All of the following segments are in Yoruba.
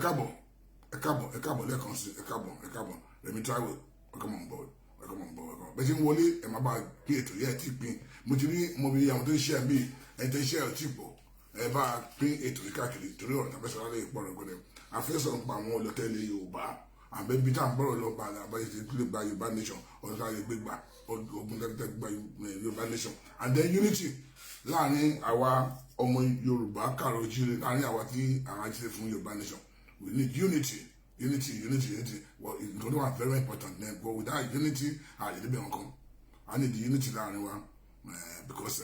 Káàbọ̀, ẹ káàbọ̀, ẹ káàbọ̀ lẹ́ẹ̀kan sí. Ẹ káàbọ̀, ẹ káàbọ̀. Rẹ̀mí Táíwò, welcome on board, welcome on board, welcome. Bẹ́ẹ̀ ṣe ń wọlé, ẹ máa bá pín ètò yẹ. Ẹ ti pín? Mo ti rí mo bí àwọn tó ń ṣe ẹ bí ẹni tó ń ṣe ẹ ò tí pọ̀. Ẹ bá pín ètò yìí káàkiri torí ọ̀rọ̀ tàbí sọ̀rọ̀ lè pọ̀ rẹ̀gbẹ̀rẹ̀. Àfẹ́sọ̀ ń pa àwọn ọlọ́tẹ̀lẹ̀ Yorùbá àbẹ́bí tá à ń bọ̀rọ̀ lọ bá àbáyé ti lè gba Yorùbá nation, ọ̀nà tá a lè gbé gbà ogun tẹ́tẹ́ gba Yorùbá nation, and then unity láàrin àwa ọmọ Yorùbá kàrọ̀ jíire, láàrin àwa tí àwọn ajíṣẹ́ fún Yorùbá nation. We need unity, unity, unity, unity. Well, nǹkan tó wà very important then, but without unity, a lè débẹ̀ wọn kan. I need the unity láàrin wa because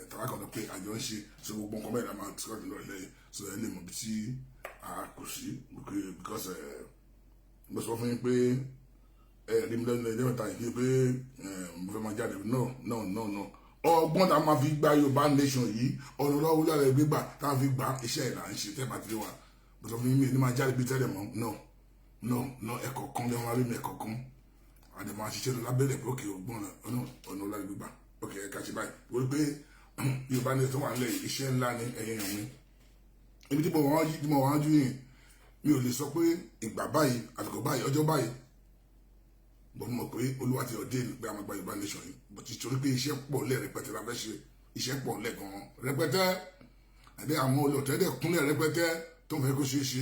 tàbá kan tó pé àjọ ń ṣe. So gbogbo nǹkan bẹ́ẹ̀ la máa discuss lórí lẹ́yìn, so ẹ lè mọ̀ bí tí a kù sí, because mo sọ fún yín pé ẹ rí mi lẹ́nu ẹjọ́ mẹ́ta yìí pé mo fẹ́ máa jáde. No, no, no, no. Ọgbọ́n tá a máa fi gba Yorùbá nation yìí, ọ̀nà lọ́wọ́ lálẹ́ gbégbà tá a fi gba iṣẹ́ ìlà ń ṣe tẹ́ bá ti rí wa. Mo sọ fún yín, mi ní máa jáde bí tẹ́lẹ̀ mọ́. No, no, no. Ẹ̀kọ̀ kan lẹ́wọ̀n máa rí mi ẹ̀kọ̀ kan, àdè máa ṣiṣẹ́ lọ lábẹ́lẹ̀ pé òkè ọgbọ́n ọ̀nà lálẹ́ gbégbà òkè ẹ̀ka ṣe báyìí wọ́n pé Yorùbá nation wà nílẹ̀. Iṣẹ́ ńlá ni, ẹ̀yìn èèyàn mi. Ibi tí mo wà jù yìí, mi ò lè sọ pé ìgbà báyìí, àsìkò báyìí, ọjọ́ báyìí, bọ́n mọ̀ pé Olúwa ti ordain pé a máa gba Yorùbá nation yìí, but torí pé iṣẹ́ pọ̀ lẹ́ rẹpẹtẹ la fẹ́ ṣe. Iṣẹ́ pọ̀ lẹ́ gan-an rẹpẹtẹ, àdé àwọn olùtẹ́ dẹ̀ kúnlẹ̀ rẹpẹtẹ tó ń fẹ́ kó ṣeé ṣe,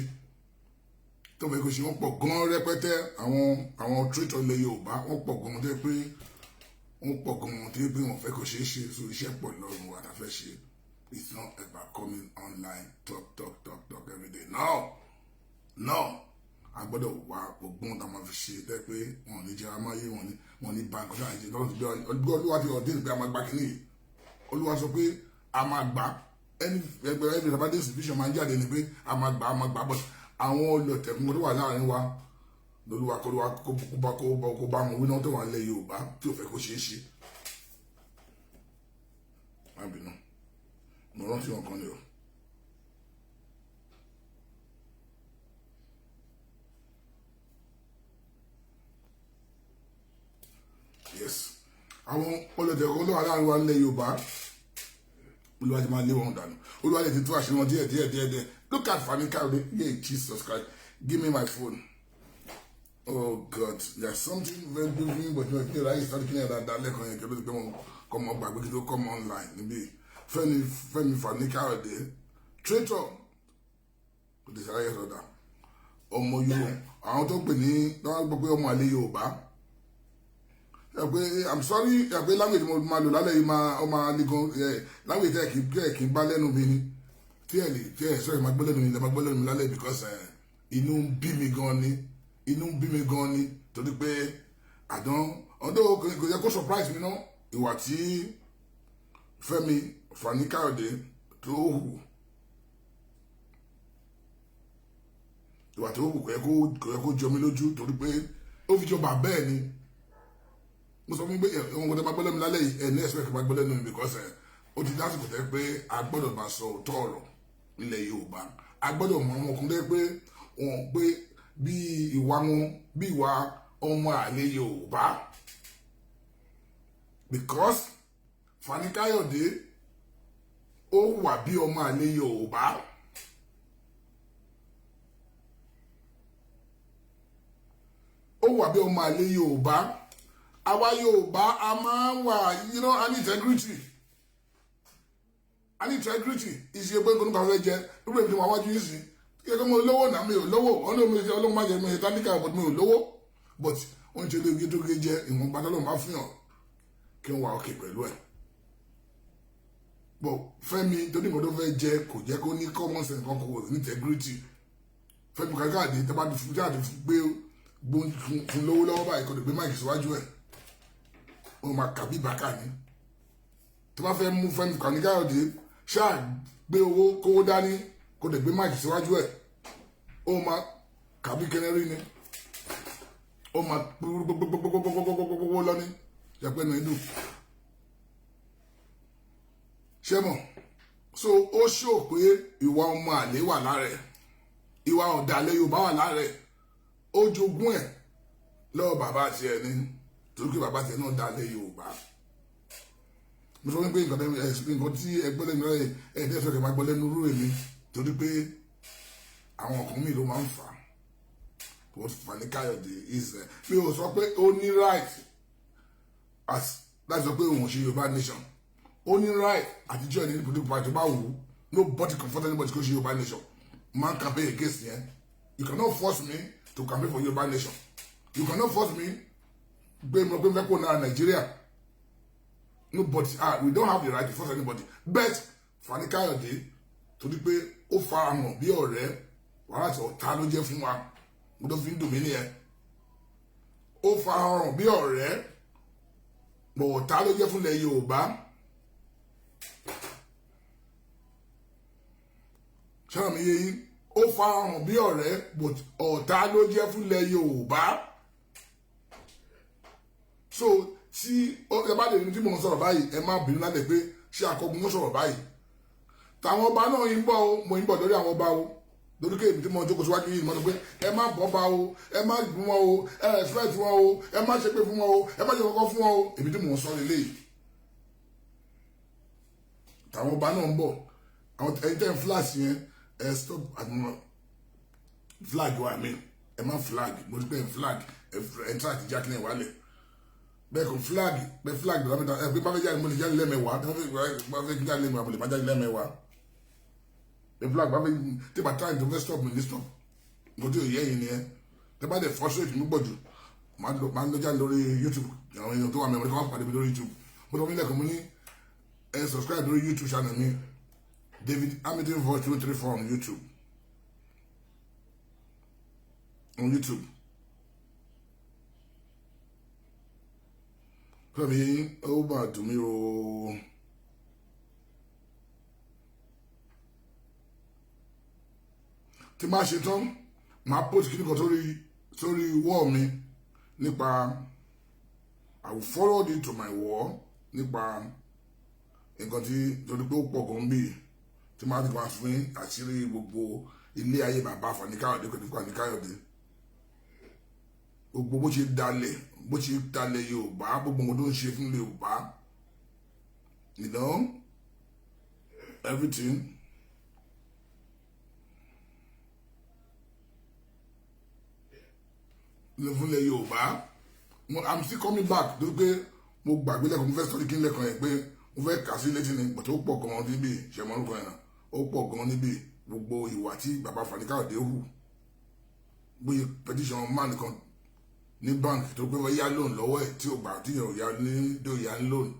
tó ń fẹ́ kó ṣe. Wọ́n pọ̀ gan rẹpẹtẹ. Àwọn traitor ilẹ̀ Yorùbá, wọ́n pọ̀ gan tó yẹ pé wọ́n pọ̀ gan tó yẹ pé wọ́n fẹ́ kó ṣeé ṣe. So iṣẹ́ pọ̀ lọ́rùn wa tá fẹ́ ṣe. It's not about coming online, talk, talk, talk, talk every day. No, no. A gbọ́dọ̀ wá ọgbọ́n tá a máa fi ṣe tẹ́ pé wọn ò ní jẹ́ amáyé wọn ní báńkì ọ̀sán àìjẹ́ lọ́wọ́ ti gbé. Olúwa ti ordain pé a máa gbá kínní yìí. Olúwa sọ pé a máa gbà. Ẹni ẹgbẹ́ ẹbí tàbá dé institution máa ń jáde ni pé a máa gbà, a máa gbà, but àwọn olùtẹ̀kùn tó wà láàrin wa lolúwa kó wá kó bá wọn wí náà tó wà nílẹ̀ Yorùbá tí ò fẹ́ kó ṣeé ṣe. Má bínú, mo rántí wọn kan ni o. Yes, àwọn olùtẹ̀kùn tó wà láàrin wa nílẹ̀ Yorùbá, Olúwa ti máa lé wọn dànù. Olúwa lè ti tú àṣírí wọn díẹ̀ díẹ̀ díẹ̀ díẹ̀. Look at Fani Kayode. Yeah, Jesus Christ, give me my phone. Oh God, there's something very beautiful, but you know, like start kí ni dáadáa lẹ́kọ̀ọ́ yẹn kí ló ti pé wọn kọ́ mọ́ gbàgbé kí ló come online níbí. Fẹ́mi Fani Kayode, traitor, kò tẹ̀sí ayé sọ̀dà ọmọ Yorùbá, àwọn tó pè ní wọ́n gbọ́ pé ọmọ àlè Yorùbá ẹ pé I'm sorry, ẹ pé language mo máa lò lálẹ́ yìí máa ọ máa ní gan ẹ language tẹ́ kì í bá lẹ́nu mi ni tí ẹ lè tí ẹ sọ ẹ máa gbọ́ lẹ́nu mi, lẹ́ máa gbọ́ lẹ́nu mi lálẹ́, because inú ń bí mi gan ni, inú ń bí mi gan ni, torí pé àdán ọdún kò yẹ kó surprise mi ná. Ìwà tí Fẹ́mi Fani Káyọ̀dé tó hù, ìwà tó hù kò yẹ kó jọ mí lójú, torí pé ó fi jọ bàbá ẹ̀ ni. Mo sọ fún mi pé ẹ̀wọ̀n kò tẹ́ máa gbọ́ lẹ́nu lálẹ́ yìí, ẹ̀ ní expect máa gbọ́ lẹ́nu mi, because ẹ̀ ó ti dásìkò tẹ́ pé a gbọ́dọ̀ máa sọ òótọ́ ọ̀rọ̀ nílẹ̀ Yorùbá. A gbọ́dọ̀ mọ ọmọkùnrin tẹ́ pé wọn pé bí ìwà wọn bí ìwà ọmọ àlè Yorùbá, because Fani Káyọ̀dé, ó wà bí ọmọ àlè Yorùbá. Ó wà bí ọmọ àlè Yorùbá. Àwa Yorùbá, a máa ń wà, a ní integrity, a ní integrity. Ìṣe pé nǹkan kan fẹ́ jẹ lórí èmi tí wọ́n wájú yìí sí kí ẹ̀kọ́ mo lówó náà, mi ò lówó. Ọ̀nà mi ò ọlọ́run má jẹ mi ò tálíkà, but mi ò lówó, but wọ́n ń ṣe lóge tó gé jẹ ìwọ̀nba tó lọ́n bá fún yàn kí wọ́n wà òkè pẹ̀lú ẹ̀. But Fẹ́mi, torí nǹkan tó fẹ́ jẹ kò jẹ́ kó ní common sense kan, kò ní integrity. Fẹ́mi Káyọ̀dé, tó bá ti fún jáde gbé fún lówó lọ́wọ́ báyìí, kò lè gbé mic síwájú ẹ̀, wọ́n máa kà bí bàkà ni. Tó bá fẹ́ mú Fẹ́mi Káyọ̀dé, ṣáà gbé owó kówó dání, kò lè gbé mic síwájú ẹ̀, ó máa kàbí kẹnẹrí ni, ó máa gbogbogbogbogbogbogbogbogbò lọ ní jẹ́pẹ́ nu inú ṣé mọ̀. So ó ṣò pé ìwà ọmọ àlè wà lára ẹ̀, ìwà ọ̀dàlẹ̀ Yorùbá wà lára ẹ̀. Ó jogún ẹ̀ lọ́wọ́ bàbá tiẹ̀ ni, torí pé bàbá tiẹ̀ náà dalẹ̀ Yorùbá. Mo sọ wípé nǹkan tí ẹ gbọ́ lẹ́nu ẹ̀ ẹ̀ tẹ́ sọ kẹ́ máa gbọ́ lẹ́nu rú èmi, torí pé Àwọn ọkùnrin mi ló máa ń fà á. But Fani Káyọ̀dé is, mi ò sọ pé ó ní right as láti sọ pé òun ṣe Yorùbá nation. Ó ní right àti join any political party tó bá wù ú. Nobody can force anybody to ṣe Yorùbá nation. Man campaign against yẹn. You cannot force me to campaign for Yorùbá nation. You cannot force me gbé mi pé mẹ́kọ̀ọ́ náà Nàìjíríà. Nobody, we don't have the right to force anybody. But Fani Káyọ̀dé, torí pé ó farahàn bí ọ̀rẹ́, wàhálà tí ọ̀tá ló jẹ́ fún wa, mo tó fi ń dùn mí nìyẹn. Ó farahàn bí ọ̀rẹ́, bọ̀ ọ̀tá ló jẹ́ fúnlẹ̀ Yorùbá. Ṣáà mi yé yín? Ó farahàn bí ọ̀rẹ́, but ọ̀tá ló jẹ́ fúnlẹ̀ Yorùbá. So tí ẹ bá lè ní tí mò ń sọ̀rọ̀ báyìí, ẹ má bínú lálẹ́ pé ṣé akọgun ló sọ̀rọ̀ báyìí. Tàwọn ọba náà yín bọ̀ o, mo ń bọ̀ lórí àwọn ọba o, lórí kéèmí tí mo jókòó síwájú yìí, mo sọ pé ẹ má bọ́ bá o, ẹ má bú wọn o, ẹ respect wọn o, ẹ má ṣépè fún wọn o, ẹ má ṣe kọ́kọ́ fún wọn o. Èmi tí mò ń sọ lélẹ́yìí, tàwọn ọba náà ń bọ̀. Àwọn ẹni tẹ́ ń flash yẹn, ẹ stop àtúmọ̀ flag wa mi. Ẹ má flag. Mo ti pẹ́ ń flag, ẹ ń try àti jákè wálẹ̀ bẹ́ẹ̀ kò flag bẹ́ẹ̀. Flag lọ́wọ́ mẹ́ta ẹ pé bá fẹ́ jáde, mo lè jáde lẹ́mẹ̀wàá. Bá fẹ́ jáde lẹ́mẹ̀wàá, mo lè má jáde lẹ́mẹ̀wàá. Bẹ́ẹ̀ flag bá fẹ́ tí bá time tó fẹ́ stop mi ní stop. Nǹkan tí ò yẹ yìí nìyẹn. Tẹ́ bá dẹ̀ frustrate mi gbọ̀ jù, máa ń lọ jáde lórí YouTube. Àwọn èèyàn tó wà mẹ́wàá kí wọ́n pàdé mi lórí YouTube. Mo sọ fún ilé ẹ̀kọ́, mo ní ẹ subscribe lórí YouTube channel mi, David Hamilton Voice 234 on YouTube, on YouTube. Fẹ́mi, ó mà dùn mí o. Tí máa ṣe tán, máa post kíní kan sórí wall mi nípa, I will forward it to my wall, nípa nǹkan tí, torí pé ó pọ̀ gan bíi tí máa ti máa fún àṣírí gbogbo ilé ayé bàbá Fani Káyọ̀dé pẹ̀lú Fani Káyọ̀dé, gbogbo bó ṣe dalẹ̀ Yorùbá, gbogbo nǹkan tó ń ṣe fún Yorùbá, everything. Fúnlẹ̀ Yorùbá, I'm still coming back, torí pé mo gbàgbé lẹ́kọ̀ọ́. Mo fẹ́ sọ́rí kí n lẹ́kọ̀ọ́ yẹn pé mo fẹ́ kà sí létí ni, but ó pọ̀ gan níbí. Ṣẹ̀mọ́ orúkọ yẹn náà, ó pọ̀ gan níbí. Gbogbo ìwà tí bàbá Fani Káyọ̀dé hù, bóyá petition man kan ní bank tó pé wọ́n yá loan lọ́wọ́ ẹ̀ tí ò gbà, tí yóò yá ní tó yá ní loan,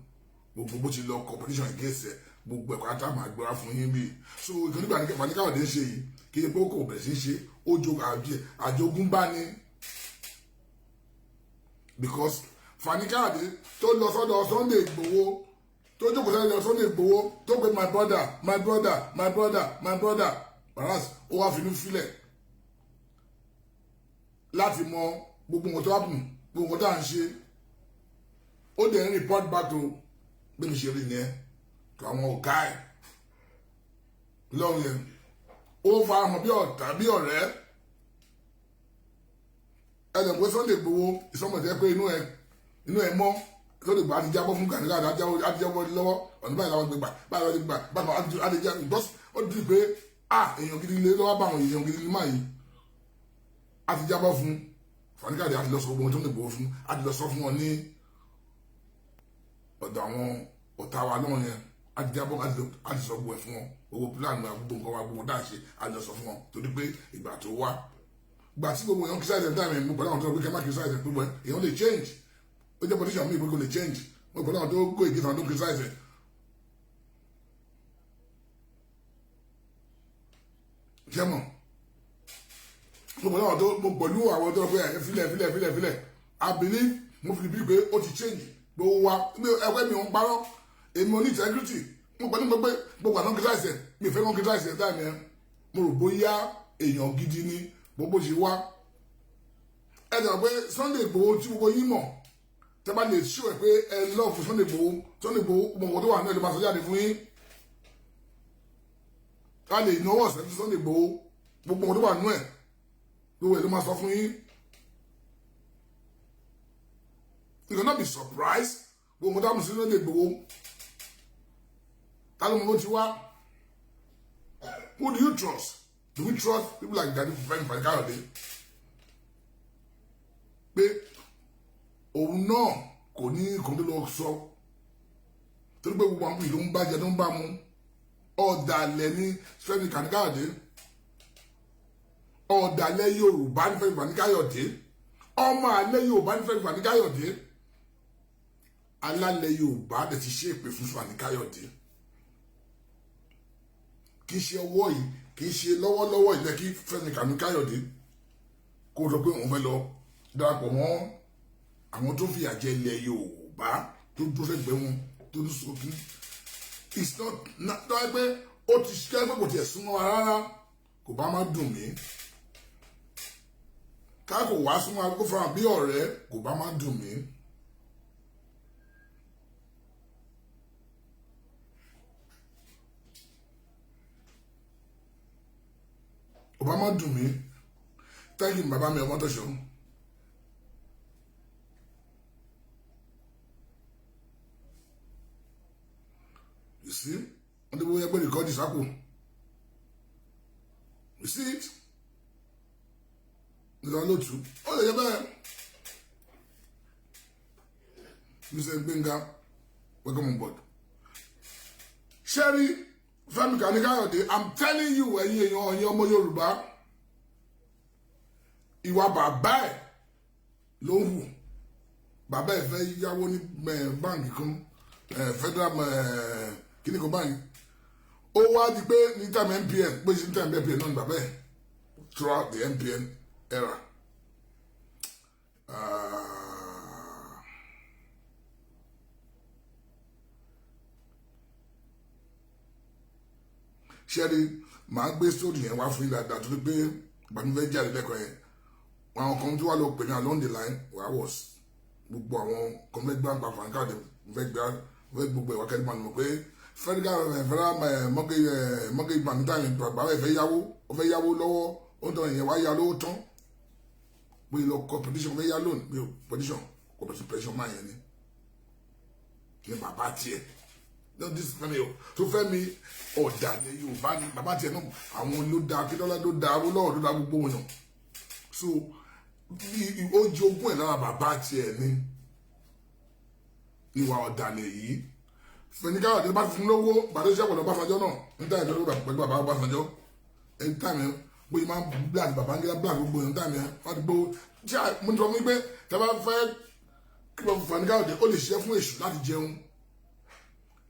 gbogbo bó ti lọ competition against ẹ̀, gbogbo ẹ̀kọ́ ata máa gbéra fún yín bí. So ìkànnì nígbà ní Fani Káyọ̀dé ń ṣe yìí, kí ẹ pé ó kò bẹ̀rẹ̀ sí ṣe, ó jo àjogúnbá ni, because Fani Káyọ̀dé tó lọ sọ́dọ̀ Sunday Igboho, tó jókòó sọ́dọ̀ Sunday Igboho, tó pé "My brother, my brother, my brother, my brother," whereas ó wá finú filẹ̀ láti mọ gbogbo nǹkan tó happen, gbogbo nǹkan tó à ń ṣe. Ó dẹ̀ ń report back to bí mi ṣe rí nìyẹn tó àwọn ọ̀gá ẹ̀ lọ́rùn yẹn. Ó fa hàn bí ọ̀tá bí ọ̀rẹ́ ẹ̀dẹ̀ pé Sunday Igboho ìsọmọ̀tẹ́ pé inú ẹ̀ mọ́. Sunday Igboho àti jábọ́ fún Gani Adams, àti jábọ́ lọ́wọ́ ọ̀nà báyìí làwọn gbégbà báyìí làwọn gbégbà báyìí àti jábọ́, because ó di pé ah, èèyàn gidi lé lọ́wọ́ bá àwọn èèyàn gidi máa yìí àti jábọ́ fún Fani Káyọ̀dé, àti lọ sọ gbogbo tó ń Igboho fún, àti lọ sọ fún wọn ní ọ̀dọ̀ àwọn ọ̀tá wa náà yẹn, àti jábọ́, àti sọ gbogbo ẹ̀ fún wọn, gbogbo plan wa, gbogbo nǹkan wa, gbogbo dáa ṣe, àti lọ sọ fún wọn. Torí pé ìgbà tó wá, gbà tí gbogbo èèyàn criticize ẹ̀ time, mo pẹ̀lú àwọn tó ń pè kẹ́ má criticize ẹ̀, gbogbo èèyàn lè change. Ó jẹ́ politician mi ìpín kò lè change. Mo pẹ̀lú àwọn tó go against àwọn tó criticize ẹ̀. Jẹ́mọ̀ mo pẹ̀lú àwọn tó, mo pẹ̀lú àwọn tó pé ẹ̀ filẹ̀ filẹ̀ filẹ̀ filẹ̀. I believe, mo fi bí pé ó ti change gbogbo wa. Ẹgbẹ́ mi ò ń parọ́, èmi ò ní integrity. Mo pẹ̀lú gbogbo gbogbo àwọn criticize ẹ̀, mi ò fẹ́ kọ́ criticize ẹ̀ time yẹn. Mo rò bóyá èèyàn gidi ni gbogbo ṣe wá. Ẹ dẹ̀ pé Sunday Igboho tí gbogbo yín mọ̀, tẹ́ bá lè ṣó ẹ pé ẹ love Sunday Igboho, Sunday Igboho gbogbo tó wà náà ló máa sọ jáde fún yín. Ká lè náwó ọ̀sẹ̀ tí Sunday Igboho, gbogbo tó wà nú ẹ̀, gbogbo ẹ̀ ló máa sọ fún yín. You cannot be surprised. Gbogbo tó wà sí Sunday Igboho, ta ló mọ bó ti wá? Who do you trust? Do we trust people like Gani Fẹ́mi Fani Káyọ̀dé pé òun náà kò ní nǹkan tó lọ sọ, torí pé gbogbo àwọn ìlú ń bá jẹ tó ń bá mu? Ọ̀dàlẹ̀ ní Fẹ́mi Fani Káyọ̀dé, ọ̀dàlẹ̀ Yorùbá ní Fẹ́mi Fani Káyọ̀dé, ọmọ àlẹ́ Yorùbá ní Fẹ́mi Fani Káyọ̀dé. Alálẹ̀ Yorùbá dẹ̀ ti ṣe èpè fún Fani Káyọ̀dé. Kì í ṣe ọwọ́ yìí, kì í ṣe lọ́wọ́lọ́wọ́ ìlẹ̀ kí Fẹ́mi Fani Káyọ̀dé kó sọ pé òun fẹ́ lọ darapọ̀ mọ́ àwọn tó fìyà jẹ ilẹ̀ Yorùbá, tó dúró sẹ́gbẹ̀ẹ́ wọn, tó dúró sókè. It's not tó yẹ pé ó ti ṣe pé kò tiẹ̀ súnmọ́ wa rárá, kò bá má dùn mí. Ká kò wá súnmọ́ wa, kó fara bí ọ̀rẹ́, kò bá má dùn mí. Kò bá má dùn mí. Thank you, bàbá mi Ọmọtọ́ṣọ́. You see, wọ́n ti bóyá pé record sápò. You see it? Nígbà lótú, ó lè jẹ́ bẹ́ẹ̀. Mr. Gbenga, welcome on board. Sherry Fẹ́mi Fani Káyọ̀dé, I'm telling you, ẹ̀yin èèyàn, ẹ̀yin ọmọ Yorùbá, ìwà bàbá ẹ̀ ló ń hù. Bàbá ẹ̀ fẹ́ yáwó ní báǹkì kan, federal kíní kan báyìí. Ó wá di pé ní time NPN, pé ní time NPN náà ní bàbá ẹ̀ throughout the NPN era. Ṣẹ́rí, màá gbé sórí yẹn wá fún yín dáadáa, torí pé ìbànújẹ́ jáde lẹ́kọ̀ọ́ yẹn, àwọn kan tí wàá lọ pè ní along the line wàá wọ̀ gbogbo àwọn kan fẹ́ gbá Fani Káyọ̀dé, fẹ́ gbá, fẹ́ gbogbo ìwà kẹ́lí máa mọ̀ pé federal mortgage bank táyà bàbá ẹ̀ fẹ́ yáwó, ó fẹ́ yáwó lọ́wọ́, ó ń tọ́ ìyẹn wá yá lówó tán, pé lọ kọ petition, fẹ́ yá loan, pé petition kò petition máa yẹn ni ní bàbá tiẹ̀. No, this Fẹ́mi o tó Fẹ́mi, ọ̀dàlẹ̀ Yorùbá ni bàbá tiẹ̀ náà. Àwọn ló da Akíntọ́lá, ló da Awólọ́wọ̀, ló da gbogbo wọn. So ó jogún ẹ̀ lára bàbá tiẹ̀ ní ìwà ọ̀dàlẹ̀ yìí. Fẹ́mi Káyọ̀dé bá fún lówó bàtó ṣiṣẹ́ pẹ̀lú Ọbásanjọ́ náà níta ìjọba pẹ̀lú bàbá Ọbásanjọ́. Ẹni táàmì bóyá máa ń black Babangida, black gbogbo ẹni táàmì wọ́n ti gbówó tí mo ní sọ fún mi pé tí a bá fẹ́ kí wọ́n Fani Káyọ̀dé, ó lè ṣiṣẹ́ fún èṣù láti jẹun.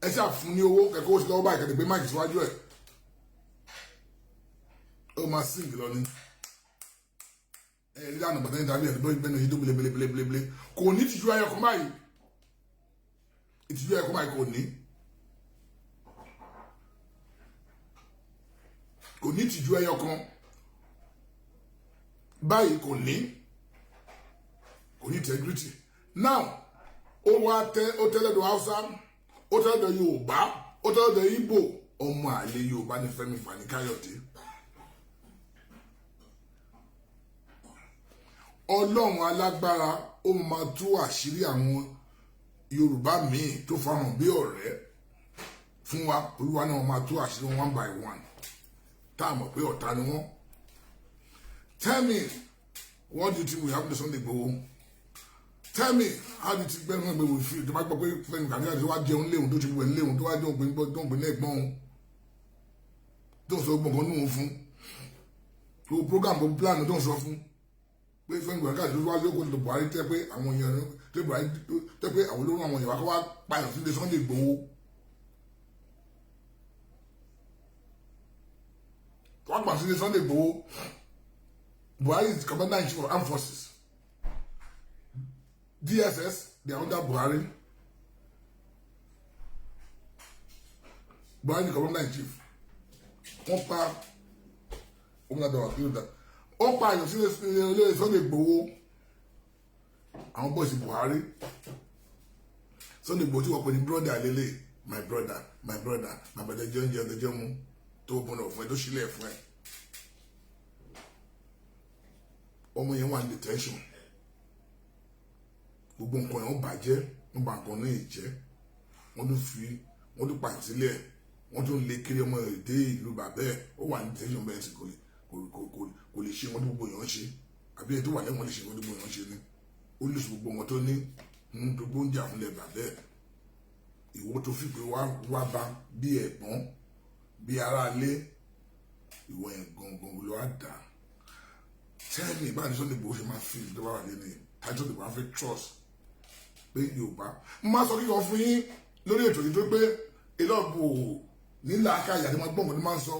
Ẹ ṣáà fún ní owó kẹ̀kọ́ oṣù lọ́wọ́ báyìí, kẹ̀kẹ́ gbé mic síwájú ẹ̀, ó máa sing lọ ní ẹ rí lánàá bàtà níta bí ẹ bẹ́ẹ̀ náà yìí tó belebelebelebele. Kò ní ìtìjú ayọ̀ kan báyìí, ìtìjú ayọ̀ kan báyìí kò ní, kò ní ìtìjú ẹyọ kan báyìí, kò ní, kò ní integrity. Now ó wá tẹ, ó tẹ́lẹ̀dọ̀ Hausa, ó tẹ́lẹ̀dọ̀ Yorùbá, ó tẹ́lẹ̀dọ̀ Ìgbò. Ọmọ àlè Yorùbá ní Fẹ́mi Fani Káyọ̀dé. Ọlọ́run alágbára, ó máa tú àṣírí àwọn Yorùbá míì tó farahàn bí ọ̀rẹ́ fún wa. Olúwa náà máa tú àṣírí wọn one by one, tá a mọ̀ pé ọ̀tá ni wọ́n. Tell me, what do you think will happen to Sunday Igboho? Tell me, how do you think Fẹ́mi Igboho will feel tó bá gbọ́ pé Fẹ́mi Fani Káyọ̀dé wá jẹun léwu, tó ti wẹ̀ léwu, tó wá jẹun pé tó ń pè ní ẹ̀gbọ́n òun, tó ń sọ gbọ̀ngàn nù fún tó program, tó plan, tó ń sọ fún pé Fẹ́mi Fani Káyọ̀dé wá lóko tó Buhari tẹ́ pé àwọn èèyàn tó Buhari tẹ́ pé àwọn olóró, àwọn èèyàn wá kó wá pààyàn sílé Sunday Igboho, wọ́n pa sílé Sunday Igboho. Buhari is commander in chief of armed forces. DSS, they are under Buhari. Buhari is commander in chief. Wọ́n pa ọmọdé wa kí ló dá, wọ́n pa àyàn sílé ilé Sunday Igboho, àwọn boys Buhari. Sunday Igboho tí wọ́n pè ní brother lélẹ̀, my brother, my brother, my brother, jẹun jẹun jẹun mu, tó gbọ́nà fún ẹ, tó sílẹ̀ fún ẹ. Ọmọ yẹn wà ní detention, gbogbo nǹkan yẹn ó bàjẹ́, wọ́n bà nǹkan náà jẹ́, wọ́n tún fi, wọ́n tún pàṣẹ sílẹ̀, wọ́n tún lé kiri ọmọ èdè ìlú bàbẹ́ ẹ̀. Ó wà ní detention bẹ́ẹ̀ sì kò lè Kò lè ṣe wọn tó gbogbo èèyàn ṣe, àbí ẹni tó wà lẹ́wọ̀n lè ṣe wọn tó gbogbo èèyàn ṣe ni. Ó lè sọ gbogbo wọn tó ní ń gbogbo ń jà fúnlẹ̀ bàbẹ́. Ìwọ tó fi pé wá bá bí ẹ̀gbọ́n, bí aráalé, ìwọ yẹn gangan ló wá dà. Tell me, báyìí Sunday Igboho ṣe máa fi tó bá wà lẹ́nu tájọ́ Sunday Igboho fẹ́ trust pé Yorùbá. Mo máa sọ kíkọ fún yín lórí ètò yìí tó pé ìlọ́ọ̀bù nílà akáyà ni wọ́n gbọ́n mo ní máa ń sọ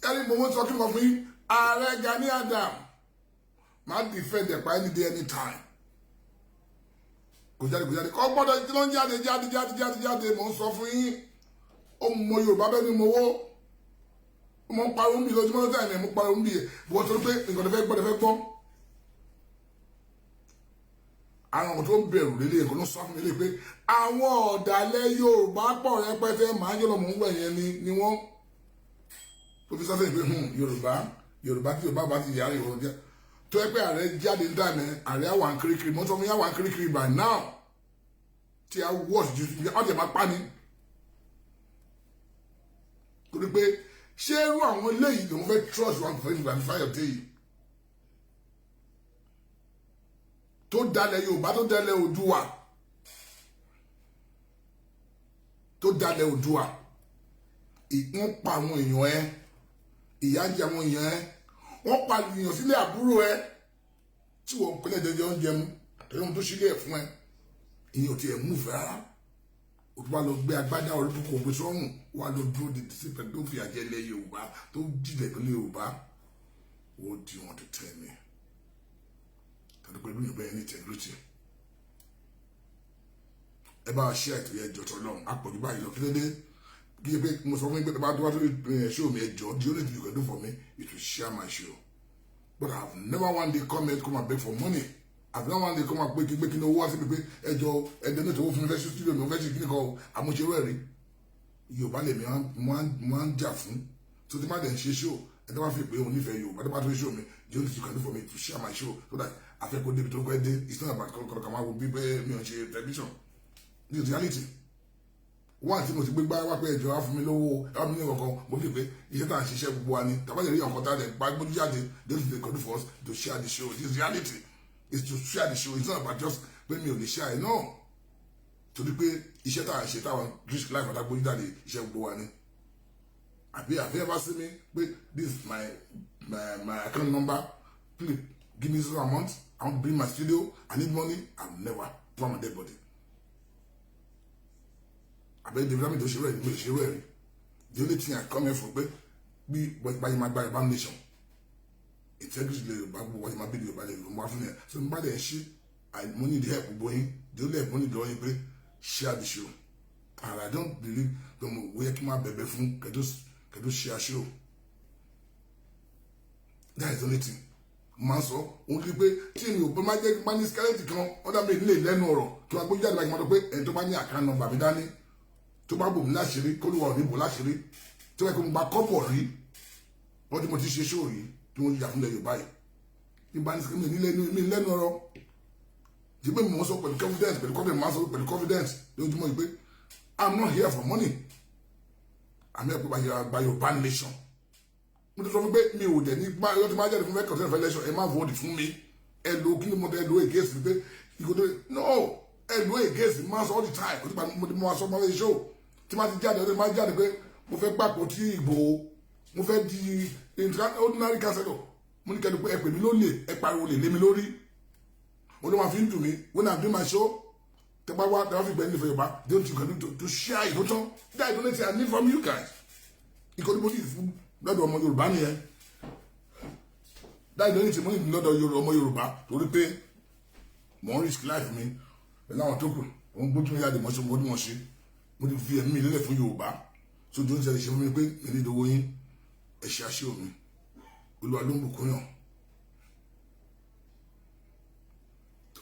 ẹni mo ń sọ kíkọ fún yín. Ààrẹ Gani Adam máa defend ẹ̀pá any day, anytime. Kò jáde, kò jáde, kò gbọ́dọ̀ tí ló ń jáde, jáde, jáde, jáde, jáde. Mo ń sọ fún yín, ó mọ Yorùbá bẹ́ẹ̀ ni mo wó. Mo ń pariwo ń bì lójúmọ́ lọ́tà ẹ̀, mo pariwo ń bì ẹ̀ bọ́ tó pé nǹkan tó fẹ́ gbọ́, tó fẹ́ gbọ́. Àwọn ọmọ tó ń bẹ̀rù lélẹ̀, nǹkan ló sọ fún mi lé pé àwọn ọ̀dàlẹ̀ Yorùbá pọ̀ rẹpẹtẹ. Màá yọ̀ lọ́mọ ń wẹ̀ yẹn ni wọ́n tó fi sọ́sẹ̀ pé Yorùbá, Yorùbá tí Yorùbá bá ti yàrá ìrọ̀rùn jẹ́ tó yẹ pé ààrẹ jáde ń dàmẹ́, ààrẹ àwọn kirikiri mọ́tò fún yàwọn kirikiri by now tí a wọ́ọ̀sì ju ọ̀tẹ̀ máa pa ni. Torí pé ṣé irú àwọn eléyìí lòun fẹ́ trust wọn fún ìgbà Fáyọ̀dé yìí tó dalẹ̀ Yorùbá, tó dalẹ̀ Oòduà, tó dalẹ̀ Oòduà? Wọ́n pa àwọn èèyàn ẹ, ìyà ń jẹ àwọn èèyàn ẹ, wọ́n pa èèyàn sílé àbúrò ẹ tí wọ́n pínlẹ̀ jẹjẹ oúnjẹ mú tẹ̀lé ohun tó sílé ẹ̀ fún ẹ. Ìyẹn ò tiẹ̀ mú fẹ́ rárá. O tó bá lọ gbé agbádá orí kókó ògbé sọ́rùn wà lọ dúró de discipline tó fi àjẹlẹ Yorùbá, tó jìnlẹ̀ pẹ̀lú Yorùbá. What do you want to tell me? Tàbí pẹ̀lú Yorùbá yẹn ní integrity. Ẹ bá ṣe ètò yẹn jọ tọ́lọ́run àpọ̀jù báyìí lọ. Kí ló dé? Kí pé mo sọ fún yín pé tó bá tó bá tó show mi, ẹ jọ, the only thing you can do for me is to share my show. But I have never one day come here, come and beg for money. I have never one day come and pé kí pé kí ni owó wá síbi pé ẹ jọ, ẹ donate owó fún mi, fẹ́ ṣe studio mi, mo fẹ́ ṣe kíni kan. Àmúṣerú ẹ̀rí Yorùbá lèmi mo á ń jà fún tó ti má dẹ̀ ń ṣe show. Ẹ tó bá fi pé òun nífẹ̀ẹ́ Yorùbá, tó bá tó show mi, the only thing you can do for me is to share my show so that afẹ́kọ̀ọ́ débi tó kọ́ dé. It's not about kọ́kọ́ kàmáà wo bí bẹ́ẹ̀ mi ò ṣe television. This is reality. Wọ́n àti mo ti gbé gbá wá pé ẹjọ́ wá fún mi lówó, ẹ wá mi ní kankan. Mo fi pé iṣẹ́ tá à ń ṣiṣẹ́ gbogbo wa ni tàbá lè rí ọkọ̀ tá a lè pa gbójú jáde. This is the code for us to share the show. This reality is to share the show. It's not about just pé mi ò lè share it, no. Torí pé iṣẹ́ tá à ń ṣe, táwọn risk life àtàgbójú jáde, iṣẹ́ gbogbo wa ni. Àbí ẹ bá sí mi pé this is my account number, please give me this amount, I want to bring my studio, I need money. I'm never for my dead body. Àbẹ́ development tó ṣe rẹ̀ ní ṣe rẹ̀ rí. The only thing I come here for pé bí báyìí máa gba Yorùbá nation, integrity lè Yorùbá, gbogbo wájú máa bí Yorùbá lè Yorùbá fún yẹn. So n bá dẹ̀ ṣe, mo need help gbogbo yín. The only help mo need lọ́wọ́ yín pé share the show. And I don't believe pé mo wóyẹ kí n máa bẹ̀bẹ̀ fún kẹ́tó share show. That is the only thing máa sọ òun kí pé tí mi ò bá máa jẹ́ máa ní skeleton kan ọ̀dà mi lè lẹ́nu ọ̀rọ̀ kí wọ́n gbójú jáde báyìí, máa sọ pé ẹni tó bá ní account number mi dání, tó bá bò mí láṣìírí, kó ló wà ní bò láṣìírí, tó yẹ kó mo gba kọ́bọ̀ rí wọ́n tí mo ti ṣe ṣóò rí tí wọ́n yà fúnlẹ̀ Yorùbá yìí tí bá ní mi ní lẹ́nu ọ̀rọ̀ tí pé mo sọ pẹ̀lú confidence, pẹ̀lú confidence, máa sọ pẹ̀lú confidence lójúmọ́ yìí pé I'm not here for money. I'm here by Yorùbá nation. Mo ti sọ fún pé mi ò dẹ̀ ní gbá yọ tí máa jáde fún fẹ́ kọ̀ọ̀tẹ́ fẹ́ lẹ́sọ̀. Ẹ má vote fún mi. Ẹ lo kí ni mo tẹ lo against mi pé ìkòtò no, ẹ lo against mi. Máa sọ all the time, kò tí mo ti máa sọ máa fẹ́ show tí máa ti jáde, ọdún máa jáde pé mo fẹ́ gbàpọ̀ tí ìbò, mo fẹ́ di ordinary councillor. Mo ní kẹ́ni pé ẹ pè mí lólè, ẹ pariwo lè lé mi lórí. Mo ló máa fi ń dùn mí when I'm doing my show. Tẹ bá wá, tẹ bá fi gbẹ nífẹ̀ẹ́ Yorùbá, the only thing you can do to share it tó tán. That is the only thing I need from you guys. Ìkọ́ni mo ní fún lọ́dọ̀ ọmọ Yorùbá nìyẹn. That is the only thing mo ní lọ́dọ̀ ọmọ Yorùbá, torí pé mo ń risk life mi pẹ̀lú àwọn tó kù. Mo ń gbójú mi jáde, mo ṣe mo ní mo ṣe, mo ti fi ẹ̀mí mi lélẹ̀ fún Yorùbá. So tó ń ṣẹlẹ̀ ṣe fún mi pé mi ní ìdówó yín, ẹ ṣe àṣẹ omi. Olúwa ló ń bùkún yàn.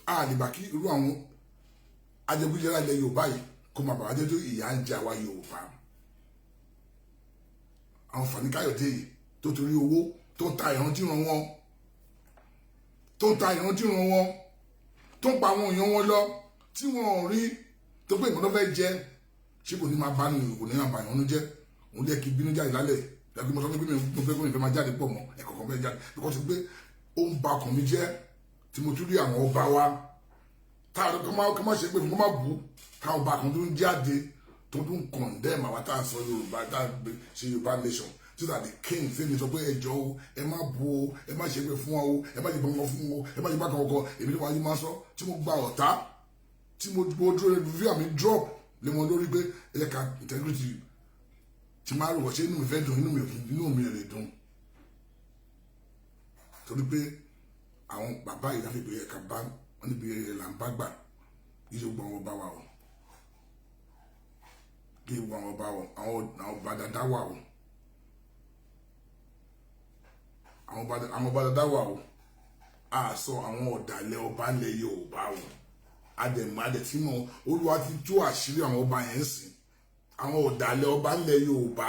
A lè gbà kí irú àwọn ajẹgúnjẹrá ilẹ̀ Yorùbá yìí kó máa bàbá jẹ́ tó ìyà ń jẹ àwa Yorùbá. Àwọn Fani Káyọ̀dé yìí tó torí owó tó ń ta ìrántí wọn, tó ń ta ìrántí wọn, tó ń pa àwọn èèyàn wọn lọ tí wọn ò rí, tó pé nǹkan tó fẹ́ jẹ, ṣé kò ní máa bá ní, kò ní máa bà yàn jẹ́. Òun lè kí bínú jáde lálẹ́. Lẹ́gbẹ́ mo sọ pé mo fẹ́ kó mi fẹ́ máa jáde pọ̀ mọ́ ẹ̀kọ́ kan fẹ́ jáde because pé ó ń ba ọkàn mi jẹ́ tí mo tún rí àwọn ọba wa táwọn kọ́ máa ṣe pé kó má bú táwọn ọba kan tó ń jáde tó tún condemn àwa tá à ń sọ Yorùbá, tá à ń ṣe Yorùbá nation, so that the king fi mi sọ pé ẹ jọ̀ọ́ o, ẹ má bu o, ẹ má ṣe pé fún ọ o, ẹ má ṣe gbọngàn fún o, ẹ má ṣe bákan ọkọ. Èmi ló wáyé máa sọ tí mo gba ọ̀tá tí mo dúró review àmì drop lé wọn lórí pé ẹ jẹ́ ká integrity tí máa rò wọ́n ṣe inú mi fẹ́ dùn, inú mi ò kì, inú mi ò lè dùn, torí pé àwọn bàbá yìí láfi pé ẹ̀ka bá wọn níbi là ń bá gbà. Kí ṣe gbogbo àwọn ọba wa o, kí gbogbo àwọn ọba wa, àwọn ọba dada wà o, àwọn ọba dada wà o. A sọ àwọn ọ̀dàlẹ̀ ọba ilẹ̀ Yorùbá o. Adẹ̀mọ́ adẹ̀tímọ̀ Olúwa ti tú àṣírí àwọn ọba yẹn sìn, àwọn ọ̀dàlẹ̀ ọba ilẹ̀ Yorùbá.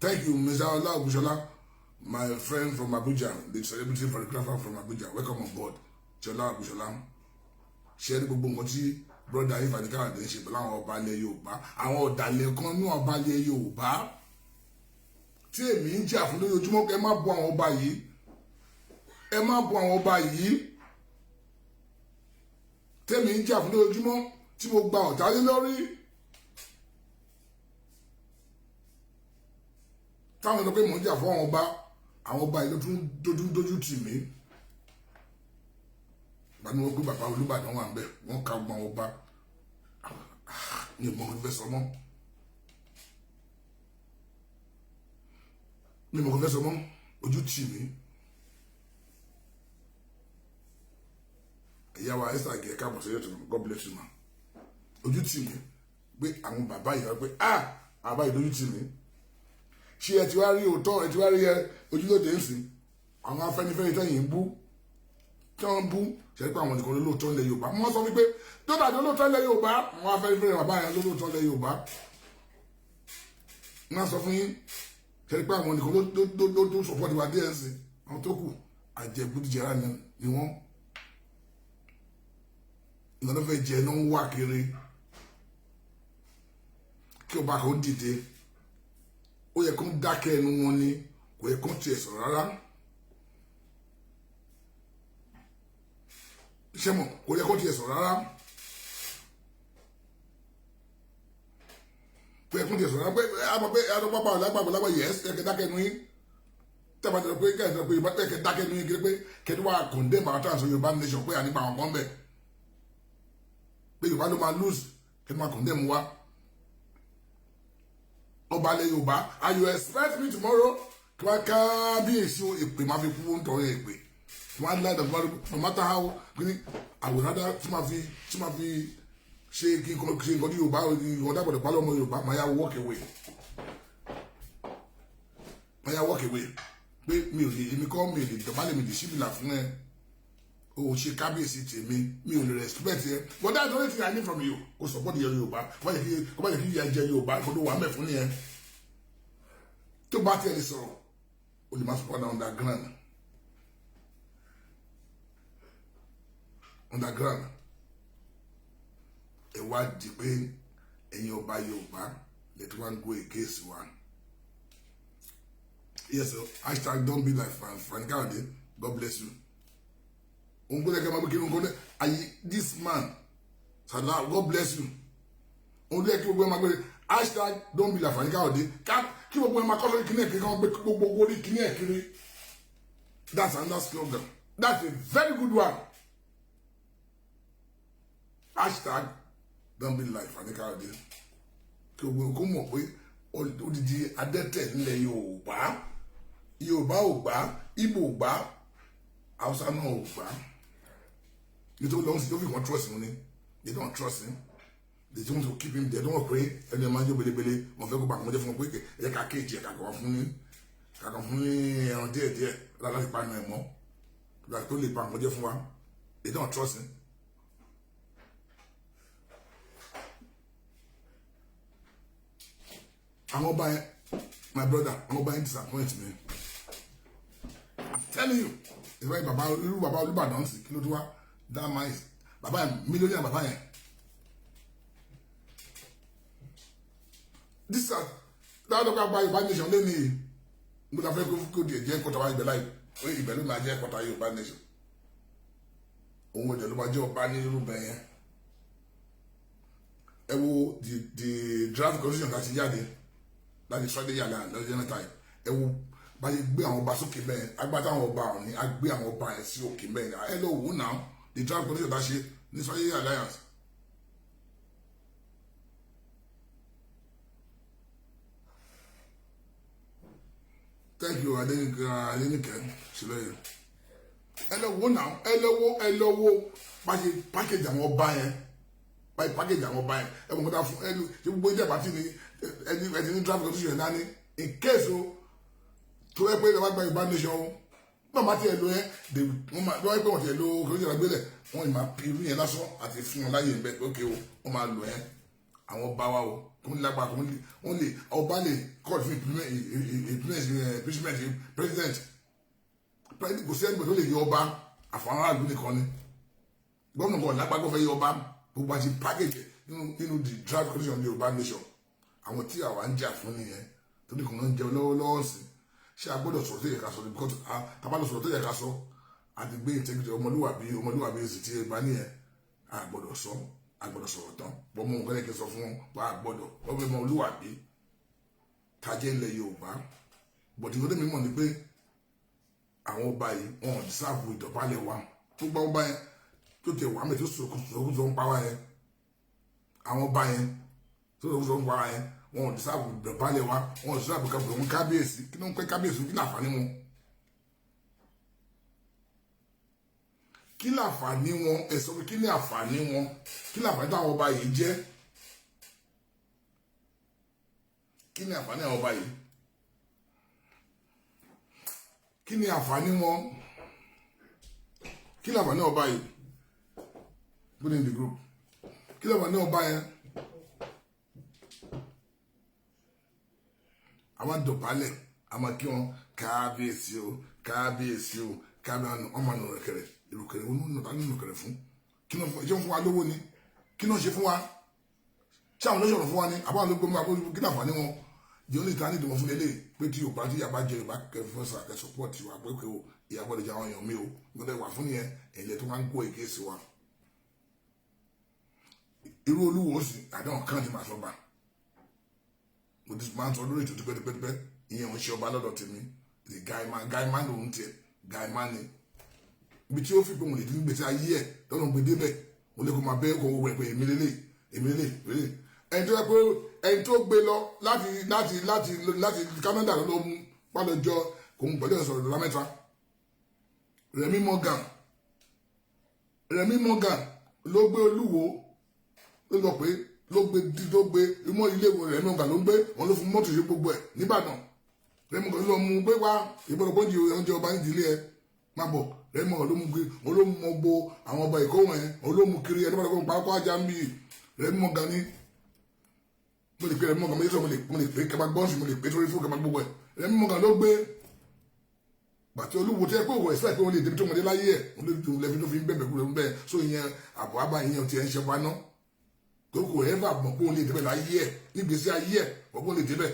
Thank you, Mr. Ọlá Ògúnṣọlá, my friend from Abuja, the celebrity photographer from Abuja. Welcome on board, Ṣọlá Ògúnṣọlá. Ṣe é ní gbogbo nǹkan tí brother Ifeanyi Káyọ̀dé ń ṣe pẹ̀lú àwọn ọba ilẹ̀ Yorùbá, àwọn ọ̀dàlẹ̀ kan ní ọba ilẹ̀ Yorùbá tí èmi ń jà fún lójoojúmọ́? Ẹ má bu àwọn ọba yìí, ẹ má bu àwọn ọba yìí tẹ́mi ń jà fún lójoojúmọ́ tí mo gba ọ̀tá lé lórí, táwọn sọ pé mò ń jà fún àwọn ọba. Àwọn ọba yìí ló tún dójú dójú tì mí. Bá ní wọ́n gbé bàbá Olúbàdàn wà ń bẹ̀, wọ́n ka gbọ́n ọba ní ìmọ̀ kò fẹ́ sọ mọ́, ní ìmọ̀ kò fẹ́ sọ mọ́, ojú tì mí. Ìyá wa Esther gẹ̀, káàbọ̀ sí ètò. God bless you, ma. Ojú tì mí pé àwọn bàbá yìí wá pé, ah, bàbá yìí lójú tì mí. Ṣé ẹ ti wá rí òótọ́? Ẹ ti wá rí ẹ ojúlóde ń sìn. Àwọn Afẹ́nifẹ́re tẹ̀yìn ń bú, tí wọ́n ń bú, ṣe pé àwọn nìkan lólóòótọ́ ilẹ̀ Yorùbá. Wọ́n sọ wípé tó dàbí olóòótọ́ ilẹ̀ Yorùbá, àwọn Afẹ́nifẹ́re bàbá yẹn lólóòótọ́ ilẹ̀ Yorùbá. Wọ́n sọ fún yín, ṣe pé àwọn nìkan ló tó support wa díẹ̀ sí. Àwọn tó kù, àjẹgúdíjẹrá ni wọ́n. Nǹkan tó fẹ́ jẹ ló ń wá kiri. Kí ọba kan dìde, ó yẹ kó dákẹ́ ẹnu wọn ni, kò yẹ kó tiẹ̀ sọ̀rọ̀ rárá. Ṣé mọ̀, kò yẹ kó tiẹ̀ sọ̀rọ̀ rárá, kò yẹ kó tiẹ̀ sọ̀rọ̀ rárá pé àmọ́ pé àdọ́gbàgbà lágbàgbà lágbà yẹ ẹ kẹ́ dákẹ́ ẹnu yín. Tẹ́gbà tẹ́lẹ̀ pé kẹ́ ẹ̀ sọ pé Yorùbá kẹ́ dákẹ́ ẹnu yín kiri pé kẹ́ tó wà condemn àwọn tó Yorùbá nation pé ànípa àwọn kan bẹ̀ pé Yorùbá ló máa lose, kẹ́ tó máa condemn wa ọba ilẹ̀ Yorùbá. And you expect me tomorrow kí wọ́n kábíyèsí èpè máa fi kú ń tọrọ èpè tí wọ́n á láì dàgbà. No matter how kí àwòrán tí máa fi ṣe kí n ṣe nǹkan tí Yorùbá ìwọ̀n dàgbàdàn pálọ̀ ọmọ Yorùbá, máa yá walk away, máa yá walk away pé mi ò lè, èmi kọ́, mi ò lè dọ̀bálẹ̀, mi lè ṣíbìlà fún ẹ. O ṣe kábíyèsí tèmi, mi ò lè respect ẹ. But that's the only thing I need from you, kò support ìyẹn Yorùbá, kó bá yẹ kí ìyà jẹ Yorùbá, kó tó wà mẹ́ fún nìyẹn. Tó bá tiẹ̀ lè sọ̀rọ̀, o lè má support underground, underground. Ẹ wá di pé ẹ̀yin ọba Yorùbá lè tí wọ́n go against wa. Yes sir. #Don'tBeLike Fani Kayode. God bless you. Òun kò lẹ́kẹ̀ẹ́ máa bí kí n kò lẹ́ ayi. This man Salah, God bless you. Òun lẹ́kẹ̀ gbogbo ẹ̀ máa gbé #Don'tBeLike Fani Kayode kí gbogbo ẹ̀ máa kọ́ sórí kíní ẹ̀ kiri, kí wọ́n gbé gbogbo orí kíní ẹ̀ kiri. That's another slogan. That's a very good one. #Don'tBeLike Fani Kayode. Kí gbogbo kó mọ̀ pé odidi adẹ́tẹ̀ nílẹ̀ Yorùbá, Yorùbá ò gbà, Ìgbò ò gbà, Hausa náà ò gbà. Nítorí lọ́wọ́n sí tó fi wọ́n trust him ni. They don't trust him. They don't want to keep him there. They don't want pé ẹni ẹ̀ máa ń jó belebele. Wọ́n fẹ́ kó bá àwọn jẹ́ fún wọn pé ẹ jẹ́ ká kéèjì ẹ̀ kàkàn fún ní ẹran díẹ̀ díẹ̀ láti panu ẹ̀ mọ́ láti tó lè pa àwọn jẹ́ fún wa. They don't trust him. Àwọn ọba yẹn, my brother, àwọn ọba yẹn disappoint me, I'm telling you. Ìfẹ́ bàbá, irú bàbá Olúbàdàn sì, kí ló tó wá that man is bàbá yẹn, mílíọ̀nù bàbá yẹn. This are that dọ́gba gba Yorùbá nation lé ní Mo ta fẹ́ kó di ẹ̀jẹ̀ kọ́ta wá ibẹ̀ láì ibẹ̀ ló máa jẹ́ kọ́ta Yorùbá nation. Òun ọ̀dẹ̀ ló máa jẹ́ ọba ní irú bẹ̀ yẹn. Ẹ wo the draft constitution láti jáde láti strategy àlà lọ́jọ́ mẹ́ta yìí. Ẹ wo bá ṣe gbé àwọn ọba sókè bẹ́ẹ̀, agbátá àwọn ọba òní á gbé àwọn ọba yẹn sí òkè bẹ́ẹ̀. Ẹ lọ wò náà, the draft constitution tá ṣe ní strategy alliance. Thank you, Adenike Ṣìlẹ́yìn. Ẹ lọ wo náà, ẹ lọ wo bá ṣe package àwọn ọba yẹn, bá ṣe package àwọn ọba yẹn. Ẹ mọ̀ kọ́ta fún ẹ ṣe gbogbo ìjẹba tí ni ẹni ẹni ní draft constitution náà ní in case o tó yẹ pé ẹ bá gba Yorùbá nation o náà má tiẹ̀ lo yẹn, wọ́n máa lọ́wọ́ pé wọ́n tiẹ̀ lo constitution àgbélẹ̀, wọ́n ì máa fi irú yẹn lásán àti fún wọn láyè ńbẹ. Ókè o, wọ́n máa lò yẹn àwọn ọba wa o, kò ní lágbára, kò ní wọ́n lè ọba lè call fún impeachment president. Kò sí ẹgbẹ́ tó lè yọ ọba àfọwọ́n aráàlú nìkan ni. Gómìnà kan lágbára kó fẹ́ yọ ọba. Gbogbo àti package nínú the draft constitution of Yorùbá nation. Àwọn tí àwa ń jà fún nìyẹn, torí kò ń jẹun lọ́wọ́lọ́wọ́ sí. Ṣé a gbọ́dọ̀ sọ̀rọ̀ tó yẹ ká sọ? Because tá bá lọ sọ̀rọ̀ tó yẹ ká sọ, àti gbé integrity ọmọlúwàbí, ọmọlúwàbí sì ti bá nìyẹn. A gbọ́dọ̀ sọ, a gbọ́dọ̀ sọ̀rọ̀ tán bọ́ mọ́ nǹkan lẹ́kẹ́ sọ fún wọn bá a gbọ́dọ̀ ọmọlúwàbí tajẹ́ ilẹ̀ Yorùbá. But ìwọ́n tẹ́mi mọ̀ ni pé àwọn ọba yìí, wọn ò deserve ìdọ̀bálẹ̀ wa. Tó gbọ́ ọba yẹn tó tẹ wàá mẹ́ tó sọ̀kúsọ ń pa wá yẹn, àwọn ọba yẹn tó sọ̀kúsọ ń pa wá yẹn, wọn ò deserve ìdọ̀bálẹ̀ wa, wọn ò deserve kábíyèsí wọn. Kábíyèsí, kí ló ń pẹ́ kábíyèsí? Kí láǹfààní wọn? Kí láǹfààní wọn? Ẹ sọ pé kí ní àǹfààní wọn? Kí láǹfààní táwọn ọba yìí jẹ́? Kí ní àǹfààní àwọn ọba yìí? Kí ni àǹfààní wọn? Kí láǹfààní ọba yìí? Put in the group, kí láǹfààní ọba yẹn? Àwọn dọ̀bálẹ̀, àwọn kí wọn kábíyèsí o, kábíyèsí o, kábíyèsí. Ọmọ nù rẹ̀kẹ̀rẹ̀ ìrùkẹ̀rẹ̀ wọn nù tà nínú kẹrẹ̀ fún kí ló ṣe fún wa lówó ni? Kí ló ṣe fún wa? Ṣé àwọn olóṣèlú fún wa ni àbáwọn ló gbọmọ àbó? Kí láǹfààní wọn? The only time ní wọn fún lélẹ̀ pé tí Yorùbá, tí yàrá jẹ Yorùbá kẹfẹ sà kẹ support wa pé o ìyá gbọ́dọ̀ jẹ àwọn èèyàn mi o gbọ́dọ̀ wà fún yẹn. Ẹ̀yẹ tó máa ń kó èké sí wa, irú olúwo sì àdáhùn kan ti máa sọ bá mo ti máa ń sọ lórí ètò tipẹ́tipẹ́tipẹ́. Ìyẹn ò ń ṣe ọba lọ́dọ̀ tèmi. The guy man, guy man lòun tiẹ̀, guy man ni. Ibi tí ó fi pé òun lè dín gbèsè ayé ẹ̀ lọ́nà gbé débẹ̀, òun lè kó máa bẹ́ kó wẹ̀ pé èmi lélẹ̀, èmi lélẹ̀ lélẹ̀. Ẹni tó yẹ pé ẹni tó gbé lọ láti Canada ló mú wà lọ́jọ́ kò ń pẹ̀lú ẹ̀sọ̀rọ̀ lọ́la mẹ́ta. Rẹ̀mí Morgan, Rẹ̀mí Morgan ló gbé olúwo ló lọ pé ló gbé mọ́ ilé ìwé. Rẹ̀mí Morgan ló ń gbé wọn, ló fún mọ́tò ṣe gbogbo ẹ̀ nìbàdàn. Rẹ̀mí Morgan ló mú gbé wá ìgbọ́dọ̀ pọ́njì oúnjẹ ọba nídìílé ẹ má bọ̀. Rẹ̀mí Morgan ló mú gbé wọn, ló mú gbó àwọn ọba ìkó wọn yẹn, wọn ló mú kiri ẹni bá kó pa ajá ń bì. Rẹ̀mí Morgan ní mo lè pe Rẹ̀mí Morgan, mo lè sọ, mo lè pe kẹma gbọ́nsì, mo lè pe sórí fún kẹma gbogbo ẹ̀. Rẹ̀mí Morgan ló gbé gbàtí olúwo tí ẹ pé òwò ẹ̀sẹ̀ pé wọ́n lè débi tó mọdé láyé ẹ̀, wọ́n lè dùn lẹ́fi tó fi ń bẹ̀bẹ̀ kúrò ń bẹ̀. So ìyẹn àbọ̀ àbá, ìyẹn ti ẹ̀ ń ṣe wa ná tó kò ẹ̀ bá mọ̀ pé òun lè débẹ̀ láyé ẹ̀, nígbèsí ayé ẹ̀ mọ̀ pé òun lè débẹ̀.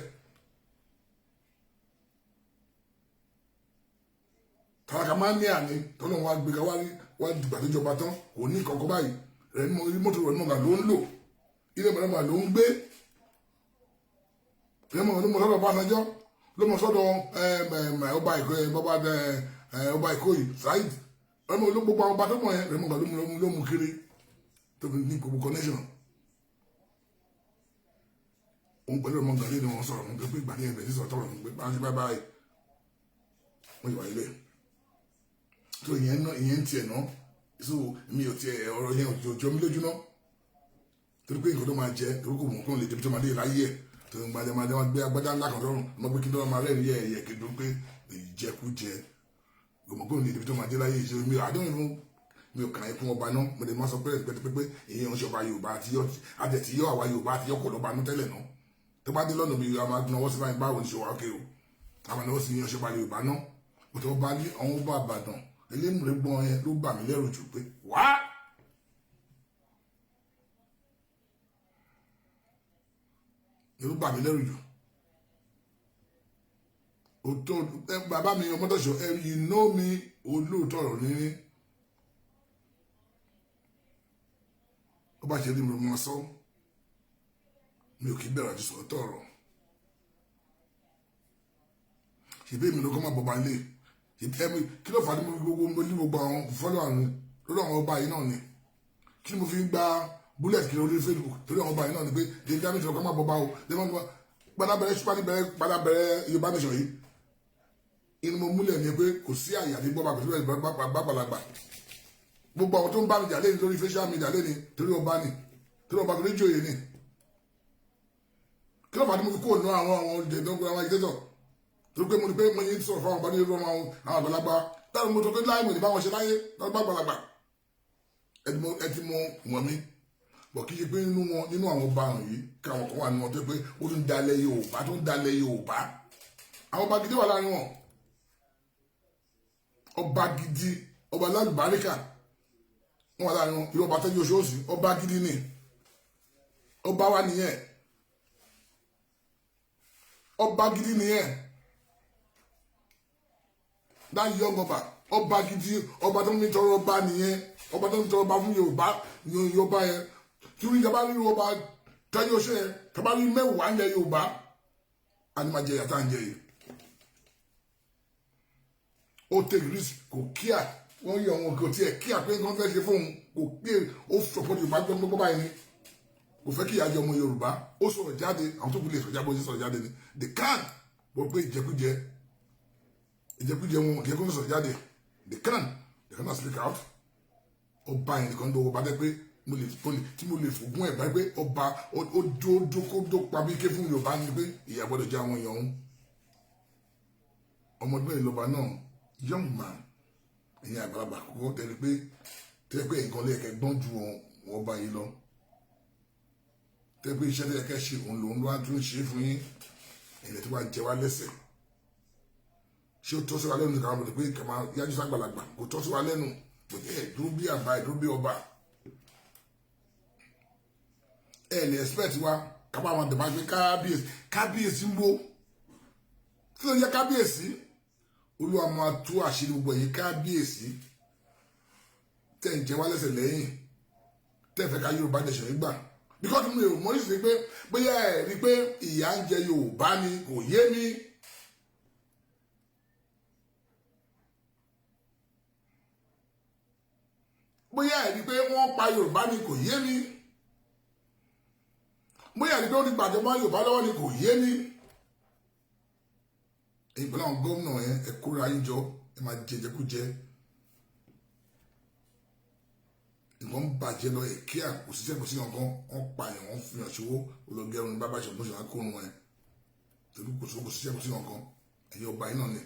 Tàràkà máa ń ní àní tọ́lọ́ wa gbéga wá rí wá dìgbà tó jọba tán, kò ní kankan báyìí. Rẹ̀ mọ́tò rẹ̀ mọ̀gà ló ń lò, ilé mọ̀gà ló ń gbé. Rẹ̀ mọ̀ ló mọ̀ sọ́dọ̀ Ọbásanjọ́, ló mọ̀ sọ́dọ̀ ọba Èkó, ọba Èkó yìí Saheed. Rẹ̀ mọ̀ ló gbogbo àwọn ọba tó mọ̀ yẹn. Rẹ̀ mọ̀gà ló mú kiri tó fi ní gbogbo connection òun pẹ̀lú ọmọ gàdé ni wọ́n sọ̀rọ̀ mú pé ìgbà ní ẹgbẹ̀ sísọ tọrọ mú pé bá ń ṣe báyìí báyìí wọ́n yìí wà ilé tó ìyẹn náà, ìyẹn tiẹ̀ náà. So mi ò tiẹ̀, ọ̀rọ̀ yẹn ò jọ mí lójú náà, torí pé nǹkan tó máa jẹ, torí kò mọ̀ kó lè débi tó máa dé láyé ẹ̀, tó ń gbadé máa gbé agbádá ńlá kan sọ́run, ọmọ pé kí ló máa rẹ́rìn yẹ ẹ̀yẹ kí ló pé ìjẹkújẹ, kò mọ̀ kó lè débi tó máa dé láyé. Ìṣe mi àdéhùn fún mi ò kàn é fún ọba náà. Mo lè má sọ pé pẹ́pẹ́pẹ́ ìyẹn ń ṣe ọba Yorùbá àti àtẹ̀tí yọ àwa Yorùbá àti yọkọ̀ lọ́ba nú tẹ́lẹ̀ náà. Tó bá dé lọ́nà mi, a máa náwó sí báyìí, báwo ni ṣe wà ókè o, a máa náwó sí yẹn ṣọba Yorùbá náà. Òtún ọba ní àwọn ọba Àbàdàn elémùrè gbọ́n yẹn ló bà mí lẹ́rù jù pé wá. Ló bà mí lẹ́rù jù. Òótọ́, bàbá mi ọmọdéṣọ, you know me, olóòótọ́ ọ̀rọ̀ níní. Ó bá ṣe rí mi mọ́ sọ, mi ò kí bẹ̀rẹ̀ àti sọ̀tọ̀ ọ̀rọ̀. Ṣèbí èmi ló kọ́ máa bọ̀ bá ilé kí ló fà á ní gbogbo ní gbogbo àwọn fọ́lọ́ àrùn lórí àwọn ọba yìí náà ni? Kí ni mo fi ń gba bullet kiri orí Facebook torí àwọn ọba yìí náà ni pé David Hamilton kọ́ máa bọ̀ bá o? Padà bẹ̀rẹ̀ ṣùpá ní bẹ̀rẹ̀, padà bẹ̀rẹ̀ Yorùbá nation yìí inú mo múlẹ̀ ni pé kò sí àyè àti gbọ́ba, kò sí bàgbàlagbà. Gbogbo àwọn tó ń bá mi jà lẹ́ni lórí social media lẹ́ni torí ọba ni, torí ọba, torí jòyè ni. Kí ló fà á ní mo fi kó ònà àwọn olùdókòwò, àwọn agitator? Torí pé mo ní pé mo yín sọ̀rọ̀ fáwọn ọba ní irú àwọn àgbàlagbà táwọn mo tó pé láì mo lè bá wọn ṣe láyé lọ́dún bá àgbàlagbà. Ẹ ti mọ wọn mi bọ̀, kí ṣe pé nínú wọn, nínú àwọn ọba yìí, kí àwọn kan wà nínú wọn tó pé ó tún dalẹ̀ Yorùbá, tó ń dalẹ̀ Yorùbá. Àwọn ọba gidi wà láàrin wọn, ọba gidi, ọba lálùbáríkà wọn wà láàrin wọn. Irú ọba tẹ́jú oṣooṣù, ọba gidi ni, ọba wa nìyẹn, ọba gidi nìyẹn. That young ọba, ọba gidi, ọba tó ń fi tọrọ ọba nìyẹn, ọba tó ń tọrọ ọba fún Yorùbá, Yorùbá yẹn. Tí wọ́n ìjọba rí ọba tẹ́jú oṣù yẹn, tọ́ba rí mẹ́wàá ńlẹ̀ Yorùbá, á ní máa jẹ ìyàtọ̀ à ń jẹ yìí. Ó take risk, kò kíá wọ́n yọ wọn, kò tiẹ̀ kíá pé nǹkan fẹ́ ṣe fóun, kò pé ó support Yorùbá gbọ́ngbọ́n báyìí ni. Kò fẹ́ kí ìyà jẹ ọmọ Yorùbá. Ó sọ̀rọ̀ jáde, àwọn tó kù lè sọ̀rọ̀ jáde, bó ṣe sọ̀rọ̀ jáde ni they can wọ́n pé ìjẹkújẹ, ìjẹkújẹ wọn kì í kó sọ̀rọ̀ jáde. They cannot speak out. Ọba yẹn nìkan ló ọba dẹ́ pé mo lè tí mo lè fògùn ẹ̀ báyìí pé ọba ó dó kó dó pa bí ké fún Yorùbá ni pé ìyà gbọ́dọ̀ jẹ àwọn èèyàn òun. Ọmọdé mẹ́rin lọ́ba náà, young man. Ẹ̀yin àgbàlagbà kókó tẹ́lẹ̀ pé nǹkan lè kẹ́ gbọ́n ju ọba yìí lọ, tẹ́lẹ̀ pé iṣẹ́ tẹ́lẹ̀ kẹ́ ṣe òun lòun ló wá tún ṣe fún yín. Ẹ̀yìn tó bá jẹ wá lẹ́sẹ̀, ṣé ó tọ́ sí wa lẹ́nu? Kàwọn pé kàmá yájú sàgbàlagbà, kò tọ́ sí wa lẹ́nu. Kò tẹ́ ẹ̀ dúró bí àbá, ẹ̀ dúró bí ọba. Ẹ̀ lè expect wa kábà àwọn àdàbà pé kábíyèsí, kábíyèsí ń wo kí ló ń jẹ́ kábíyèsí? Olúwa máa tú àṣírí gbogbo ẹ̀yin kábíyèsí tẹ̀ ń jẹ wá lẹ́sẹ̀ lẹ́yìn, tẹ̀ fẹ́ ká Yorùbá nation gbà, because mi ò mọ̀ ní sí pé bóyá ẹ̀ rí pé ìyà ń jẹ Yorùbá ni, kò yé mi. Bóyá ẹ̀ rí pé wọ́n pa Yorùbá ni, kò yé mi. Bóyá ẹ̀ rí pé ó ti gbàjọba Yorùbá lọ́wọ́ ni, kò yé mi. Èyí pẹ̀lú àwọn gómìnà yẹn, ẹ kóra yín jọ, ẹ máa jẹjẹkújẹ, nǹkan ń bàjẹ́ lọ, ẹ̀ kí àkòsíṣẹ́ kò sí nǹkan. Wọ́n pa ẹ̀, wọ́n fi hàn ṣòwò ológẹrun ní bábá ìṣọ̀gbọ́n ṣe kó wọn ẹ̀ torí kò sí, kò síṣẹ́, kò sí nǹkan. Ẹ̀yin ọba yín náà ni,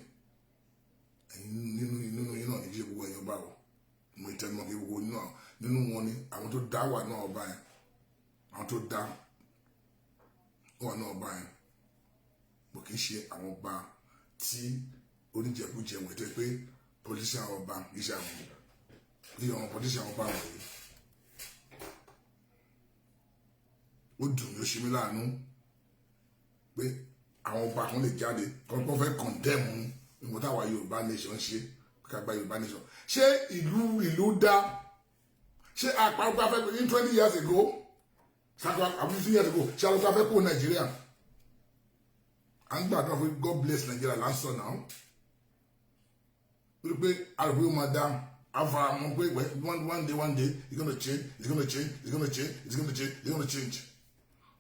ẹ̀yin nínú yín náà ní kí gbogbo ẹ̀yin ọba o. Mo tẹnu mọ́ kí gbogbo nínú wọn ni àwọn tó dá wà náà, ọba yẹn, àwọn tó dá wà náà, ọba yẹn bò kì í ṣe àwọn ọba tí oníjẹkújẹ wọ̀ tó pé politician ọba, kì í ṣe àwọn bí àwọn politician ọba wọ̀nyí. Ó dùn mí, ó ṣe mí láàánú pé àwọn ọba kan lè jáde kọ́ńtọ́ fẹ́ condemn nǹkan táwa Yorùbá nation ṣe, ká gba Yorùbá nation. Ṣé ìlú dá? Ṣé àpapọ̀ afẹ́ ní 20 years ago, ṣàkóso àbí 50 years ago, ṣé àlọ́kọ̀ afẹ́ kó Nàìjíríà? À ń gbàdúrà fún God bless Nigeria là ń sọ náà wípé àròpé ó máa dá afaramọ pé one day, one day it's gonna change, it's gonna change, it's gonna change, it's gonna change, it's gonna change.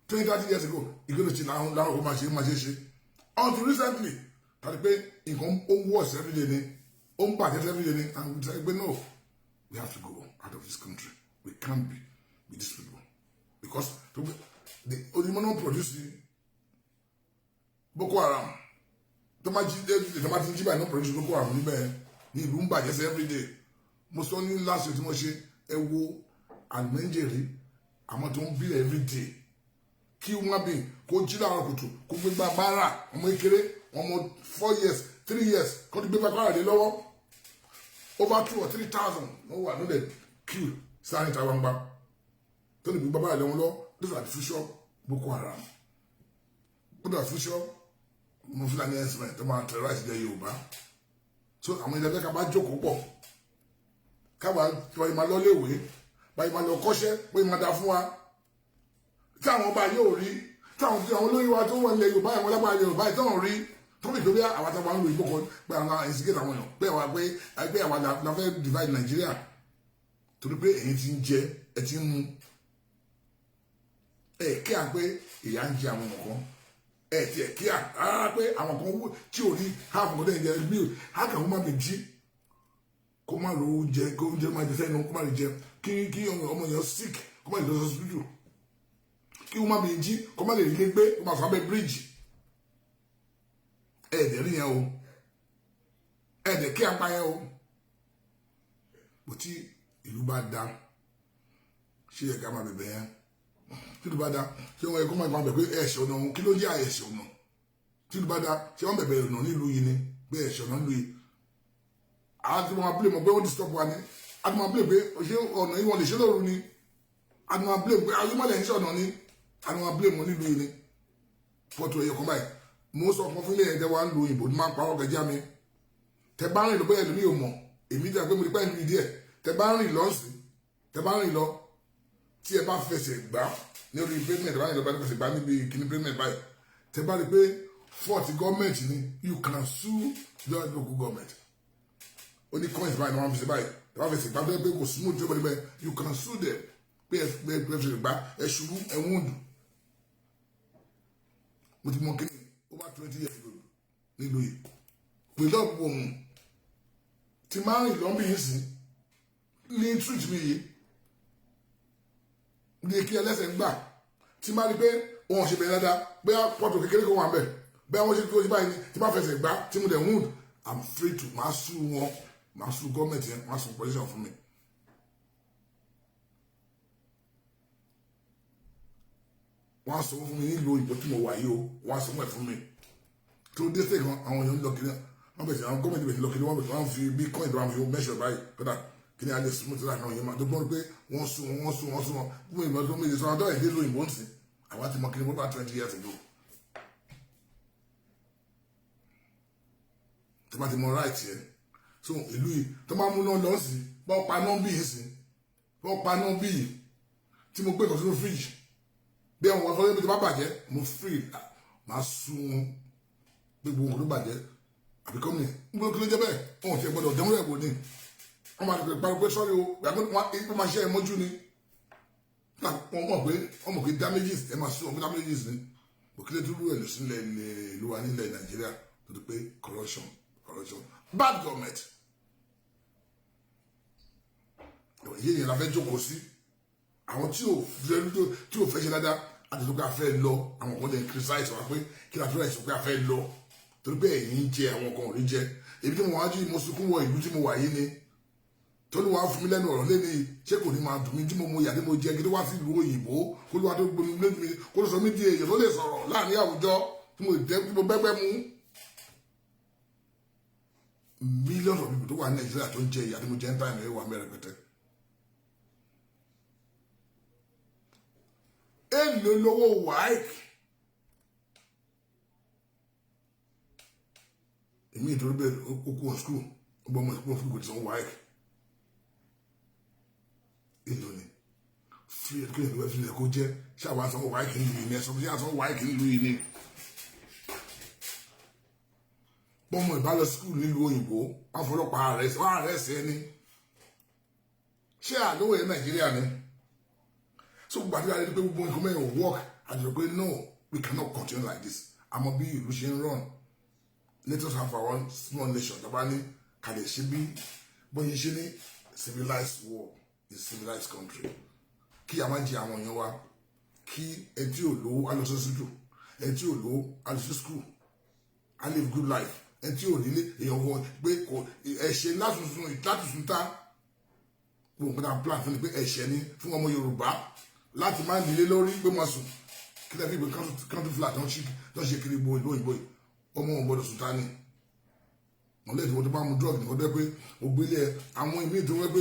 20, 30 years ago, it's gonna change. Láwọn ó máa ṣe, ó máa ṣe ṣe until recently tàbí pé nǹkan ó worse every day ni, ó ń bàjẹ́ every day ni, and we say pé no, we have to go out of this country. We can't be with these people because the onímọ̀ náà produce Boko Haram tó máa jí, tó máa ti ń jí báyìí náà produce Boko Haram níbẹ̀ ní ìlú ń bàjẹ́ sí every day. Mo sọ ní last year tí mo ṣe, ẹ wo àlùmẹ́ńjẹ̀rí àwọn tó ń bí every day, kí wọ́n bí kó jí láàárọ̀ kùtù, kó gbégbá báárà, ọmọ kékeré, ọmọ 4 years, 3 years, kó tó gbégbá báárà lé lọ́wọ́. Over 2 or 3 thousand wọ́n wà lóde queue sáré ìta gbangba tó lè gbégbá báárà lé wọn lọ. Those are the future Boko Haram, those are the future. Mú Fúlàní herdsmen tó máa terrorize ilẹ̀ Yorùbá. So àwọn ilẹ̀ fẹ́ ká bá jókòó pọ̀, káwa báyìí máa lọ léèwé, báyìí máa lọ kọ́ṣẹ́, báyìí máa da fún wa, tí àwọn ọba yóò rí, tí àwọn olórí wa tó wà nílẹ̀ Yorùbá, àwọn lágbára Yorùbá yìí tó ń rí, tó ń rí pé àwọn àtàwọn àwọn òyìnbó kan pé àwọn instigate àwọn èèyàn pé àwa pé àwa la fẹ́ divide Nàìjíríà, torí pé èyí ti ń jẹ, ẹ ti ń mu, ẹ kí à pé ìyà ń jẹ àwọn kan, ẹ tiẹ̀ kí à rárá pé àwọn kan wú tí ò ní half nǹkan tẹ̀ ń jẹ mí. How can woman be jí kó má lo oúnjẹ, kó oúnjẹ má jẹ sẹ́nu, kó má lè jẹ, kí ọmọ yẹn sick, kó má lè lọ sí hospital, kí woman be jí kó má lè rí ilé gbé, kó má sọ abẹ́ bridge? Ẹ dẹ̀ rí yẹn o, ẹ dẹ̀ kí apá yẹn o. Bó tí ìlú bá da, ṣé ẹ ká máa bẹ̀bẹ̀ yẹn? Tí ìlú bá da, ṣé wọn yẹ kó máa bẹ̀ pé ẹ̀ṣẹ̀ ọ̀nà òun? Kí ló jẹ́ àyẹ̀ṣẹ̀ ọ̀nà? Tí ìlú bá da, ṣé wọ́n bẹ̀bẹ̀ ọ̀nà nílùú yìí ni pé ẹ̀ṣẹ̀ ọ̀nà nílùú yìí? Àwọn tí wọ́n blame pé wọ́n disturb wa ni, àti wọ́n blame pé ṣé ọ̀nà yìí wọ́n lè ṣe lóru ni, àti wọ́n blame pé ayémọ́lẹ̀ ń ṣe ọ̀nà ni, àti wọ́n blame wọn nílùú yìí ni. Pọ́tù ẹ̀yọ kan báyìí, mo sọ fún ilé ẹ̀jẹ̀ wa ń lu òyìnbó ní máa ń parọ́ kẹjá mi. Tẹ bá rìn lọ, bóyá ẹlòmíì ò mọ̀, èmi jẹ́ pé mo ti pẹ́ níbi díẹ̀. Tẹ bá rìn lọ sí, tẹ bá rìn lọ, tí ẹ bá fẹsẹ̀ gbá ní orí pavement, bá rìn lọ, bá fẹsẹ̀ gbá níbi kíní pavement báyìí, tẹ bá rí pé fault government ni, you can sue the local government. Ó ní coins báyìí ní wọ́n fi ṣe báyìí. Tẹ bá fẹsẹ̀ gbá bẹ́ẹ̀ pé kò smooth tí ó bá bẹ́ẹ̀, you can sue them pé ẹ fẹsẹ̀ gbá, ẹ ṣubú, ẹ wound. Mo ti mọ kíní over 20 years ago nílùú yìí pẹ̀lú ọ̀pọ̀ ohun tí máa ń rìn lọ́nbí yìí sí ní street mi yìí ní kí ẹlẹ́sẹ̀ ń gbà, tí máa rí pé wọn ò ṣe bẹ̀rẹ̀ dáadáa, bóyá pọ́tò kékeré kan wà ń bẹ̀, bóyá wọ́n ṣe kí wọ́n ṣe báyìí ni, tí máa fẹsẹ̀ gbá, tí mo dẹ̀ wound, I'm free to máa sue wọn, máa sue gọ́ọ̀mẹ̀ntì yẹn, máa sue position fún mi. Wọ́n á sọ fún mi nílùú òyìnbó tí mo wà yìí o, wọ́n á sọ fún ẹ̀ fún mi tó dé sí kan. Àwọn èèyàn ń lọ kiri, wọ́n bẹ̀rẹ̀ sí, àwọn gọ́ọ̀mẹ̀ntì bẹ̀rẹ̀ sí lọ kiri, wọ́n bẹ̀rẹ̀, wọ́n fi bí coin tó wọ́n fi measure báyìí kódà kí ni a lè smooth láti àwọn èèyàn máa tó gbọ́n pé wọ́n sún wọn, wọ́n sún wọn, sún wọn fún ìmọ̀ tó méje sọ àwọn tó ìdílé òyìnbó ń sìn. Àwa ti mọ kiri mo bá 20 years ago tó bá ti mọ right yẹn. So ìlú yìí tó máa múná lọ sí, bọ́ pa náà bí yìí sí, bọ́ pa náà bí yìí, tí mo gbé nǹkan sínú fridge bí àwọn ọmọ afọlẹ́bí tó bá bàjẹ́, mo free máa sún wọn pé gbogbo nǹkan tó bàjẹ́ àbí kọ́mìnì ń gbọ́dọ̀. Kí ló jẹ́ bẹ́ẹ̀? Wọn ò tiẹ̀ gbọ́dọ̀ dẹ́wọ́n rẹ̀ wò ni. Wọ́n máa tẹ̀lé pariwo pé sọ́rí o, wọ́n máa ṣe é mọ́jú ni. Wọ́n mọ̀ pé damages, ẹ máa sún wọn pé damages ni. Òkèlè dúró ẹ̀ lọ sílẹ̀ ìlú wa nílẹ̀ Nàìjíríà tó ti pé corruption, corruption, bad government. Èyí yẹn la fẹ́ jókòó sí. Àwọn tí ò fẹ́ ṣe dáadáa àti tó pé a fẹ́ lọ, àwọn kan lè criticize wa pé kí la fẹ́ sọ pé a fẹ́ lọ, torí pé ẹ̀yin ń jẹ, àwọn kan ò rí jẹ. Èmi tí mo wá jí, mo sunkún wọ ìlú tí mo wà yìí ni. Tó ní wàá fún mi lẹ́nu ọ̀rọ̀ lẹ́ni, ṣé kò ní máa dùn mí tí mo mú ìyá tí mo jẹ kí ló wá sí ìlú òyìnbó, kó ló wá tó gbomi lójú mi, kó ló sọ mí di èèyàn tó lè sọ̀rọ̀ láàrin àwùjọ, tí mo jẹ́ tí mo bẹ́gbẹ́ mú? Millions of people tó wà ní Nàìjíríà tó ń jẹ ìyá tí mo jẹ ń tàn ní ìwà mẹ́rin pẹ̀tẹ́. Èlò lówó WAEC? Èmi ìtorí bẹ́ẹ̀, ó kú school, ó bọ́ ọmọ school kò tí sanwó WAEC. Èlò ni free education ló fẹ́ fi kó jẹ́? Ṣé àwọn asanwó WAEC nílùú yìí ni? Ẹ sọ fún, ṣé àsanwó WAEC nílùú yìí ni? Bọ́mọ ìbálò school nílùú òyìnbó, wọ́n fọlọ́pàá arrest, wọ́n arrest ẹni. Ṣé àlówó yẹn Nàìjíríà ni? So gbàdúrà rẹ pé gbogbo nǹkan mẹ́rin ò work, àti pé no, we cannot continue like this. Àmọ́ bí ìlú ṣe ń run, let us have our own small nation tàbá ní ká lè ṣe bí bóyá ṣe ní civilized world, a civilized country, kí a má jẹ àwọn èèyàn wa, kí ẹ tí ò lówó á lọ sí hospital, ẹ tí ò lówó á lọ sí school, á live good life, ẹ tí ò nílé èèyàn wọ pé kò ẹ̀ṣẹ̀ látùsùn látùsùn tá. Gbogbo nǹkan tá a plan fún ni pé ẹ̀ṣẹ̀ ni fún ọmọ Yorùbá láti má nílé lórí pé wọ́n sùn. Kí lẹ́fí ìgbé country flat tó ń ṣe kiri gbogbo ìlú òyìnbó yìí, ọmọ wọn gbọ́dọ̀ sùn tá ni. Wọn lè wọ́n tó bá mu drug nìkan tó yẹ pé ògbélé ẹ, àwọn ìmíì tó wẹ́ pé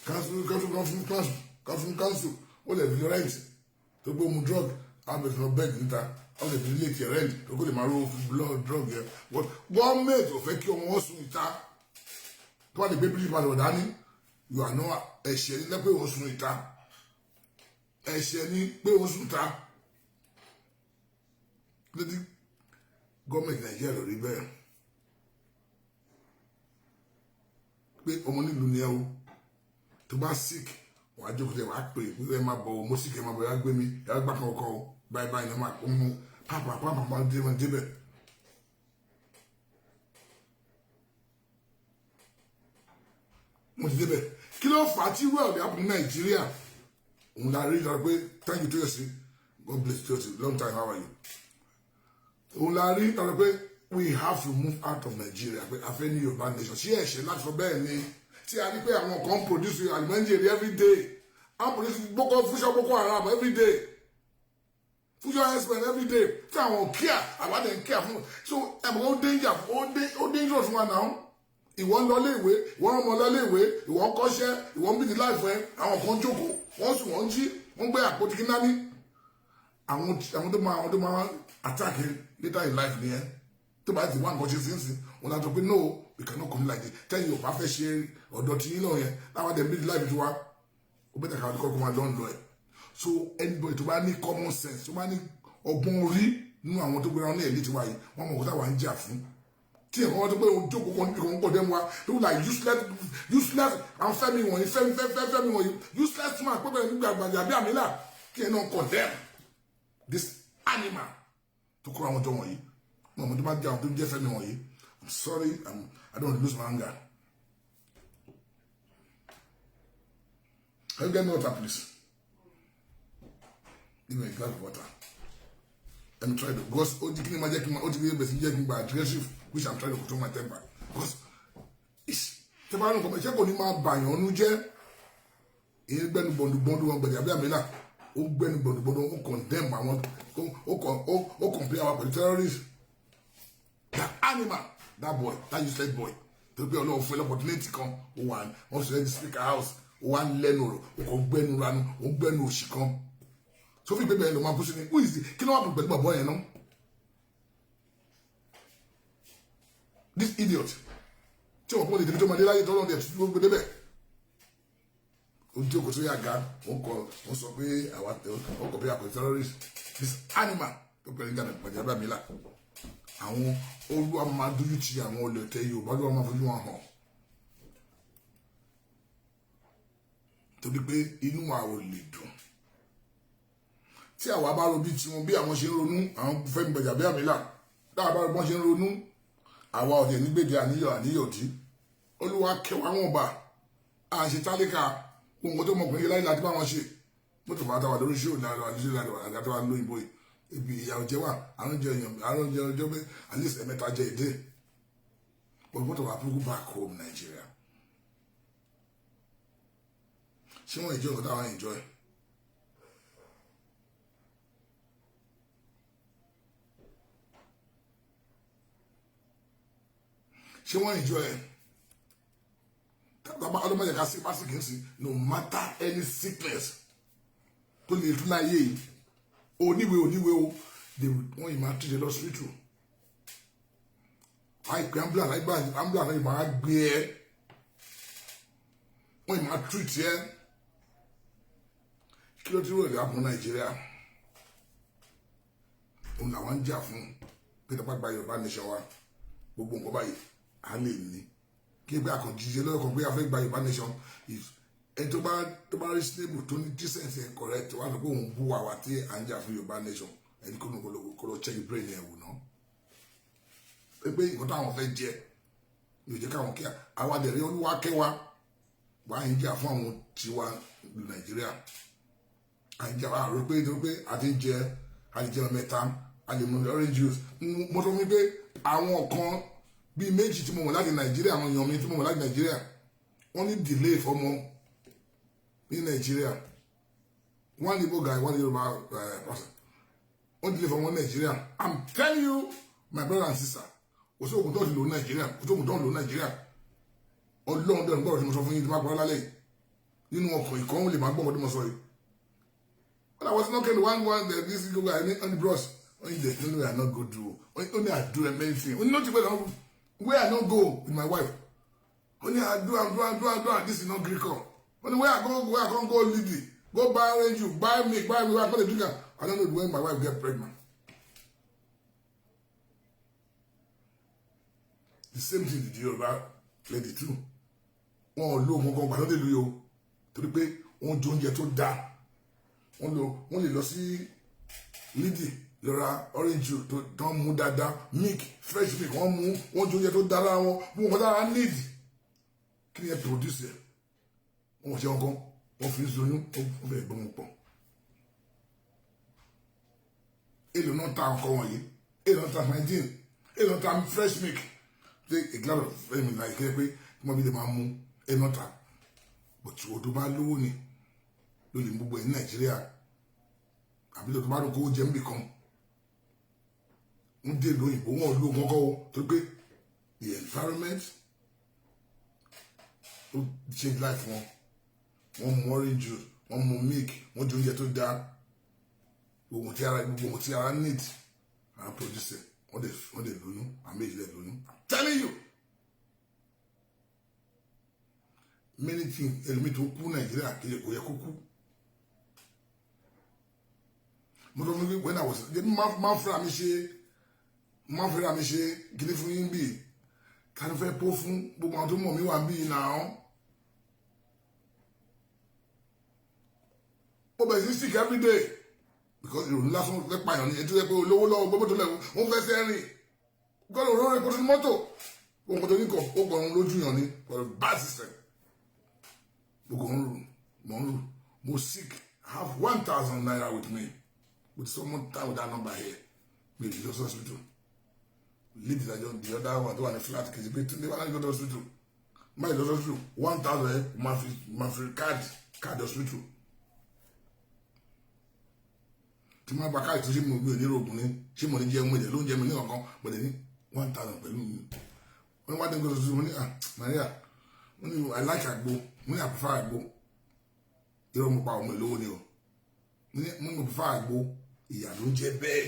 council council kan fún council kan fún council, ó lè fi rent tó gbé mu drug, àwọn bẹ̀rẹ̀ lọ bẹ́ẹ̀ níta. Wọ́n lè fi ilé tiẹ̀ rent kó lè máa rówó fún blood drug yẹn. But gọ́ọ̀mẹ̀ntì ò fẹ́ kí ọmọ wọn sùn ìta. Tó bá lè gbé British passport dání, you are not, ẹ̀ṣẹ̀ ní pé òun sùn ìta. Ẹ̀ṣẹ̀ ní pé òun sùn ìta. Lórí gọ́ọ̀mẹ̀ntì Nàìjíríà ló rí bẹ́ẹ̀. Pé ọmọ nílùú ni ẹ o, tó bá sick, wàá jókòó tẹ, wàá pè é, ẹ máa bọ̀ o, mo sick, ẹ máa bọ̀, ẹ gbé mi, ẹ gbà kan ọkọ o, báyìí báyìí ní máa mú pápá pápá máa dé máa débẹ̀. Mo ti débẹ̀. Kí ló fà á tí irú ẹ̀ ọ̀dẹ̀ Nàìjíríà? Òun la rí lọ pé thank you Toyosi, God bless Toyosi, long time, how are you? Òun la rí lọ pé we have to move out of Nigeria, pé a fẹ́ ní Yorùbá nation. Ṣé ẹ̀ṣẹ̀ láti sọ bẹ́ẹ̀ ni? Tí a rí pé àwọn kan produce almajiri every day, àwọn produce Boko, future Boko Haram every day, future herdsmen every day, tí àwọn kíá àwádìí ń kíá fún. So ẹ̀mọ̀ ó danger, ó dangerous fún wa náà. Ìwọ ń lọ léèwé, ìwọ ń ọmọ lọ léèwé, ìwọ ń kọ́ṣẹ́, ìwọ ń build life ẹ. Àwọn kan jókòó, wọ́n sùn, wọ́n jí, wọ́n gbé àpótí kí náání. Àwọn tó máa attack later in life nìyẹn. Tó bá ti wá nǹkan ṣe sínsìn, wọn láti sọ pé no, we cannot come like this. Tẹ́yìn ò bá fẹ́ ṣe ọ̀dọ̀ tí yín náà yẹn láwọn dẹ̀ build life tiwa, ó bẹ́ẹ̀ ká kọ́kọ́ máa lọ́n lọ ẹ̀. So anybody tó bá ní common sense, tó bá ní ọgbọ́n orí nínú àwọn tó gbéra wọn ní elite wa yìí, wọ́n mọ̀ kó táwa ń jà fún. Tí ẹ̀kọ́ wọn tó pé ojú òkú kan níbi kan pọ̀ dẹ́mu wa, people like useless, useless, àwọn Fẹ́mi wọ̀nyí, Fẹ́mi Fẹ́mi Fẹ́mi wọ̀nyí, useless man, pé bẹ́ẹ̀ nígbà gbàgbà bí àmìlà kí ẹ náà condemn this animal tó kọ́ àwọn jọ wọ̀nyí. Wọn mọ̀ tó bá jẹ́ àwọn tó ń jẹ́ Fẹ́mi wọ̀nyí. I'm sorry, I don't lose my anger. Can you get me water, please? Give me a glass of water. Let me try to, because ó di kí ni máa jẹ́ kí n máa, ó ti bí bẹ̀sí jẹ́ kí n gba aggressive, which I'm trying to control my temper, because tẹ́ bá nǹkan ṣé kò ní máa bàyàn ọ́nú jẹ́. Èyí gbẹ́nu bọ̀ndùbọ̀ndù wọn gbẹ̀dẹ̀ abẹ́ àmìlà, ó gbẹ́nu bọ̀ndùbọ̀ndù, ó condemn àwọn, ó compare àwọn pẹ̀lú terrorists. That animal, that boy, that useless boy, tó pé Ọlọ́run fún ẹ l'opportunity kan, ó wà wọ́n sọ ẹ́ di speaker house, ó wà lẹ́nu rẹ̀, ó kàn gbẹ́nu ranu, ó gbẹ́nu òṣì kan sófin pé bẹ́ẹ̀ ló máa kú sí ni. Who is the, kí ló wà pẹ̀lú bàbá yẹn náà, this idiot tí wọn kọ́ lè débi tó máa dé láyé tọ́lọ́ dẹ̀ tó gbé débẹ̀? Ó jókòó sórí àga, ó kọ, ó sọ pé àwa, ó kọ pé àkọ́ terrorist. This animal tó pẹ̀lú ìjà Gbajabiamila, àwọn Olúwa máa dójú ti àwọn olùtẹ̀ Yorùbá, ló máa fojú wọn hàn, torí pé inú wa ò lè dùn tí àwa bá ro bí tiwọn, bí àwọn ṣe ń ronú, àwọn Fẹ́mi Gbajabiamila, táwa bá ro bí wọ́n ṣe ń ronú, àwa ọ̀dẹ̀ nígbèdè àníyàn àníyàn tí Olúwa kẹwàá wọn bá à ń ṣe tálíkà ohun tó mọkùnrin láyé láti bá wọn ṣe mọ́tò bá táwa lórí ṣóò náà lórí ṣóò àti wà lóyìnbó yìí. Ibi ìyàwó jẹ wà, àrùn jẹ èèyàn, àrùn jẹ ọjọ́ pé at least ẹ̀mẹ́ta jẹ èdè. But what about people back home, Nigeria? Ṣé wọ́n enjoy nǹkan táwọn enjoy? Ṣé wọ́n enjoy ẹ̀? Ọlọ́mọdé ká sí pásíkì ń sìn, no matter any sickness tó lè tún láyé yìí, oníwèé oníwèé o, wọ́n yìí máa treat ẹ lọ́sibítù àìpé ambulance, àìgbà ambulance yìí máa gbé ẹ, wọ́n yìí máa treat ẹ. Kí ló ti rò lè àpò Nàìjíríà? Òun làwọn ń jà fún pé tó bá gba Yorùbá nation wa, gbogbo nǹkan báyìí á lè ní kí ẹgbẹ́ àkànjíṣe lọ́wọ́ kan pé a fẹ́ gba Yorùbá nation. Ẹni tó bá reasonable, tó ní decent and correct, wà lọ pé òun bú àwa tí à ń jà fún Yorùbá nation, ẹni kó lọ check brain ẹ̀ wò náà pé nǹkan táwọn fẹ́ jẹ ní òjẹ́ káwọn kíá. Àwa dẹ̀ rí, Olúwa kẹwa wà á ń jà fún àwọn tiwa Nàìjíríà, à ń jà wà á rò pé nítorí pé a ti ń jẹ, a ti jẹun mẹ́ta, a lè mu orange juice. Mo sọ fún mi pé àwọn kan bíi méjì tí mo mọ̀ láti Nàìjíríà, àwọn èèyàn mi tí mo mọ̀ láti Nàìjíríà, wọ́n ní delay fọmọ ní Nàìjíríà. One Igbo guy, one Yorùbá person, wọ́n delay fọmọ ní Nàìjíríà. I'm telling you, my brother and sister, kò sí oògùn tó ti lò ní Nàìjíríà, kò sí oògùn tó ń lò ní Nàìjíríà. Ọlọ́run dẹ̀rù gbọ́dọ̀ tí mo sọ fún yín tí wọ́n pa lálẹ́ yìí nínú ọkọ̀ ìkọ́ lè máa gbọ́ ọmọdé mo sọ yìí. When I was knocking, one one this guy on the bros, Only there's no way I not go do. Only I do many things. Only not where I not go with my wife. Only I do, I do, I do, I do. This is not Greek. Only where I go, where I can't go Lidl. Go buy orange juice, buy milk, buy milk. I can't drink. I don't know when my wife get pregnant. The same thing the Yoruba lady too. Wọn ò lo oògùn kan gbà lọ́dẹ̀ lóye o, torí pé wọ́n jẹ oúnjẹ tó dáa. Wọ́n lè lọ sí Lidl lọ ra orange juice tó tán mú dáadáa, milk, fresh milk wọ́n mú, wọ́n jẹ oúnjẹ tó dáa lára wọn, mú nǹkan dára need. Kí ni ẹ produce ẹ? Wọ́n ṣe wọn kan, wọ́n fi ń soyún, wọ́n fẹ́ gbọ́n pọ̀. Èlò náà ta nǹkan wọ̀nyí, èlò náà ta 19, èlò náà ta fresh milk. Take a glass of fresh milk like pé kí wọ́n bí lè máa mú èlò náà ta. But o tó bá lówó ni ló lè mú gbogbo ẹ̀ ní Nàìjíríà, àbí ló tó bá dùn kó jẹ́ níbì kan. Ń dé ìlú òyìnbó wọn ló kọ́kọ́ o, torí pé the environment ó change life wọn. Wọ́n mu orange juice, wọ́n mu milk, wọ́n jẹ oúnjẹ tó dáa, gbogbo tí ara need àwọn produce. Wọ́n dẹ̀ lóyún, àwọn méjì dẹ̀ lóyún. I'm telling you, many things. Ẹlòmíì tó kú Nàìjíríà kì í kò yẹ kó kú. Mo sọ fún mi when I was máa fúnra mi ṣe, máa fúnra mi ṣe gidi fún yín bíi ká ló fẹ́ pọ́ fún gbogbo àwọn tó mọ̀ mí wà bíi náà. Ó bẹ̀rẹ̀ sí sick every day because ìrònú lásán fẹ́ pààyàn ní ẹtú yẹ pé olówó lọ́wọ́ gbogbo tó lẹ́wọ́ wọ́n fẹ́ sẹ́rìn gbọ́dọ̀ òróró epo tó mọ́tò ohun kan tó ní kọ̀ ó gbọ̀run lójú yàn ni pẹ̀lú bad system. Gbogbo ń rù mọ̀ ń rù, mo sick. I have 1,000 naira with me, with someone time with that number here. Mi ò lọ sí hospital. Lead ìdájọ́ the other one tó wà ní flat kejì pé túndé wà láti go to hospital, má lọ sí hospital. 1,000 ẹ máa fi card hospital tí máa gba káàdì tó ṣe mo mi ò ní rògùn ní ṣé mo ní jẹun, mo jẹ lóúnjẹ mi ní kankan, mo lè ní 1,000 pẹ̀lú mi. Wọ́n wá dé gbọ́dọ̀ tuntun, mo ní, "Ah, Maria," mo ní, "I like àgbo," mo ní, "I prefer àgbo." Irọ́ mo pa, ọmọ ìlówó ni o. Mo ní mo prefer àgbo, ìyà ló ń jẹ bẹ́ẹ̀.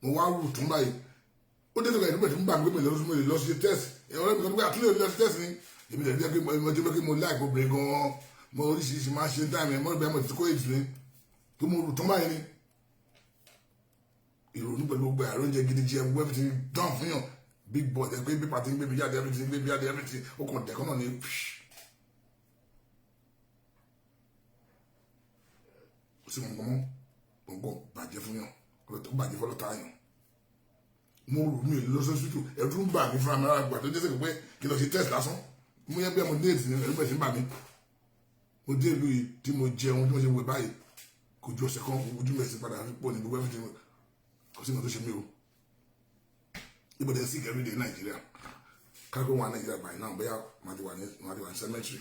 Mo wá rù tún báyìí, ó dé tó ìdúpẹ́ tó ń bà mí pé mo lè lọ sí test. Ọ̀rẹ́ mi kan tó pé àtúnyẹ̀ lọ sí test ni. Èmi lè jẹ́ pé mo jẹ́ pé mo like obìnrin gan-an, mo oríṣiríṣi máa ń ṣe táìmù ẹ̀ mọ́ bẹ́ẹ̀, mo ti kó èjì ni tó mo rù tán báyìí ni ìrònú pẹ̀lú gbogbo àrùn oúnjẹ gidi jẹ, gbogbo everything dán fún yàn, big boy ẹ pé bí pàtí ń gbé mi jáde, everything gbé mi jáde, everything ó kàn dẹ̀kọ́ náà ni. Kò sí nǹkan mọ́, gbọ̀ngàn bàjẹ́ fún yàn, bàjẹ́ fọlọ́ta yàn. Mo rù mí lọ sọ́sítù, ẹ̀rù ń bà mí fúnra mi rárá gbà tó jẹ́ sẹ́kẹ̀ pé kí lọ ṣe test lásán. Mo yẹ bí mo dé ètì ní ẹ̀rù bẹ̀ sí ń bà mí. Mo dé ìlú yìí tí mo jẹun tí mo ṣe wẹ̀ báyìí, kò ju ọ̀sẹ̀ kan, ojú mi ẹ̀sìn padà pọ̀ ní gbogbo everything. Kò sí nǹkan tó ṣe mí o. Ibo dem sick every day in Nigeria. Kákó wà Nigeria by now, bóyá màá ti wà ní cemetery.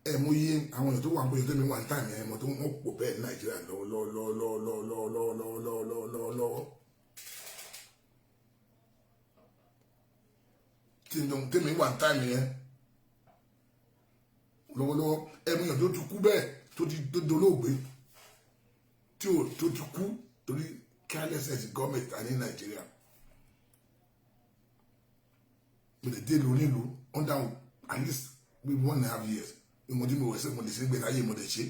Ẹ mo yé àwọn èèyàn tó wà bóyá tó mi wà ní táìmì ẹ mọ tó wọ́n pọ̀ bẹ́ẹ̀ ní Nàìjíríà lọ́wọ́lọ́wọ́lọ́wọ́lọ́wọ́lọ́wọ́lọ́wọ́. Tèmi wà ní táìmì yẹn lọ́wọ́lọ́wọ́, ẹ mo yàn tó ti kú bẹ́ẹ̀, tó ti dolóògbé, tí ò tó ti kú torí carelessness gọ́ọ̀mẹ̀ntì ní Nàìjíríà. Mo lè dé ìlú onílùú under at least bí 1.5 years mo tí mo wẹ̀sẹ̀ mo lè ṣe gbé ayé, mo lè ṣe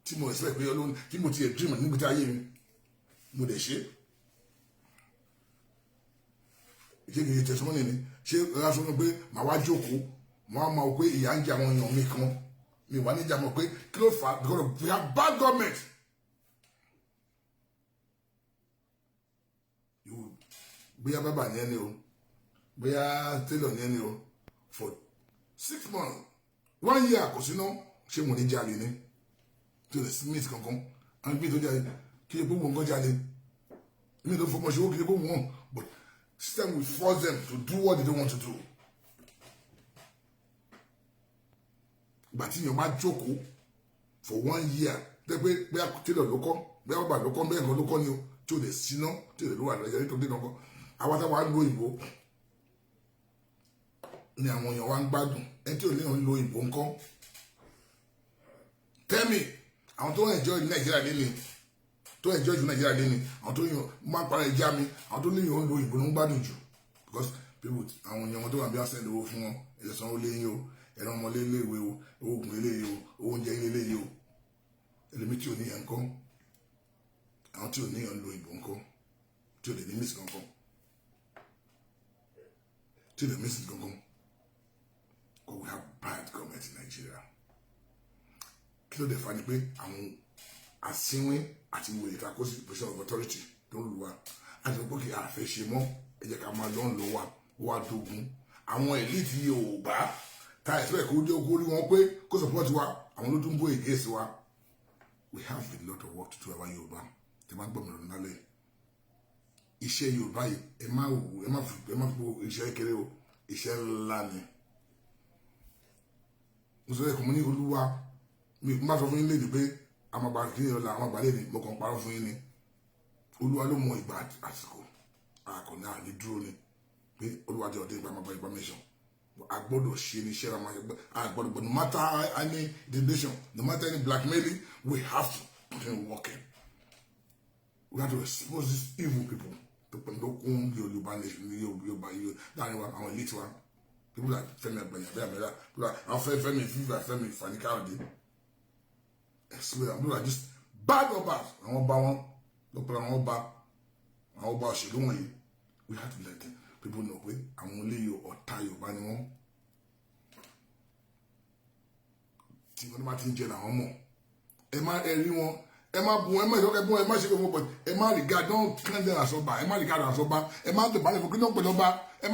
tí mo expect pé Ọlọ́run tí mo ti ẹ̀ dream níbi tí ayé mi mo lè ṣe. Ṣé kìí ṣe testimony ni? Ṣé ọlá sọ pé màá wá jókòó, màá máa wò pé ìyà ń jẹ àwọn èèyàn mi kan, mi wà níjà mọ̀ pé kí ló fà á? Because we have bad government. Bóyá bábà ní ẹni o, bóyá tailor ní ẹni o, for 6 months, one year, kò síná, ṣé mo ní jalè ni? Tí o lè smith kankan, àwọn ibi tó jalè kí lè gbogbo nǹkan jalè mi tó fọmọ ṣòwò kí lè gbogbo wọn, but system will force them to do what they don't want to do. Ìgbà tí èèyàn bá jókòó for one year, tẹ́ pé bóyá tailor ló kọ́, bóyá bàbá ló kọ́, bóyá nǹkan ló kọ́ ni o, tí o lè síná, tí o lè lówà lọ́jọ́ nítorí nǹkan àwọn táwọn á lo òyìnbó. Ni àwọn èèyàn wa ń gbádùn. Ẹni tí ò ní lo ìbò ńkọ́? Tell me, àwọn tó ń enjoy ní Nàìjíríà lẹ́ni, tó enjoy ju Nàìjíríà lẹ́ni, àwọn tó yàn máa ń para ẹja mi, àwọn tó léyìn ń lo ìbò ló ń gbádùn jù, because people, àwọn èèyàn wọn tó wà bí wọ́n send owó fún wọn, ẹ̀sẹ̀ sanwó léyìn o, ẹ̀rọ ọmọ léléèwé o, owó oògùn eléyìí o, owó oúnjẹ eléyìí o. Ẹlòmí tí ò ní yẹn ńkọ́? Àwọn tí ò ní yẹn ń lo ìbò ńkọ́? Tí ò lè ní miss kankan, tí ò lè miss kankan. But we have bad government in Nigeria. Kí ló dé fa ni pé àwọn asínwín àti wèrè ta kó sí position of authority tó ń lu wa, àti pé kí a fẹ́ ṣe mọ́, ẹ jẹ́ ká máa lọ́n lọ wa, wá dógún. Àwọn elite Yorùbá tá expect kó dé kó rí wọn pé kó support wa, àwọn ló tún go against wa. We have a lot of work to do. Our Yorùbá, tẹ máa gbọ́ mi lọ́nà lálẹ́, iṣẹ́ Yorùbá yìí, ẹ má wò, ẹ má fi iṣẹ́ kékeré o, iṣẹ́ ńlá ni. Mo sọ lẹ́kọ̀ọ́, mo ní Olúwa mi má sọ fún yín léde pé àwọn àgbà kí ni ọ̀la, àwọn àgbà lè ní. Mo kàn parọ́ fún yín ni. Olúwa ló mọ ìgbà àsìkò. Àkànní àní dúró ni pé Olúwa jẹ́ ọdẹ ìgbà máa bá ìgbà mẹ́sàn. A gbọ́dọ̀ ṣe ní iṣẹ́ wa. A gbọ́dọ̀, but no matter any intimidation, no matter any blackmailing, we have to continue working. We have to expose these evil people tó pẹ̀lú tó kún Yorùbá nation ní Yorùbá yìí láàrin wa, àwọn elite wa, people like Fẹ́mi Àgbàyà bẹ́ẹ̀ àmẹ́rà, people like àwọn Fẹ́mi Fífà, Fẹ́mi Fani Káyọ̀dé, expose them. People like just bad obas, àwọn ọba wọn lọ́pọ̀, àwọn ọba òṣèlú wọ̀nyí. We have to let them people know pé àwọn olóyè ọ̀tá Yorùbá ni wọ́n. Tí wọ́n bá ti ń jẹ làwọn mọ̀. Ẹ má ẹ rí wọn, ẹ má bu, ẹ má ìṣọ́kẹ́ bú, ẹ má ṣe fún wọn, but ẹ má regard, don't claim them as ọba. Ẹ má regard as ọba. Ẹ má dọ̀bálẹ̀ fún kí ló ń pè lọ́ba. Ẹ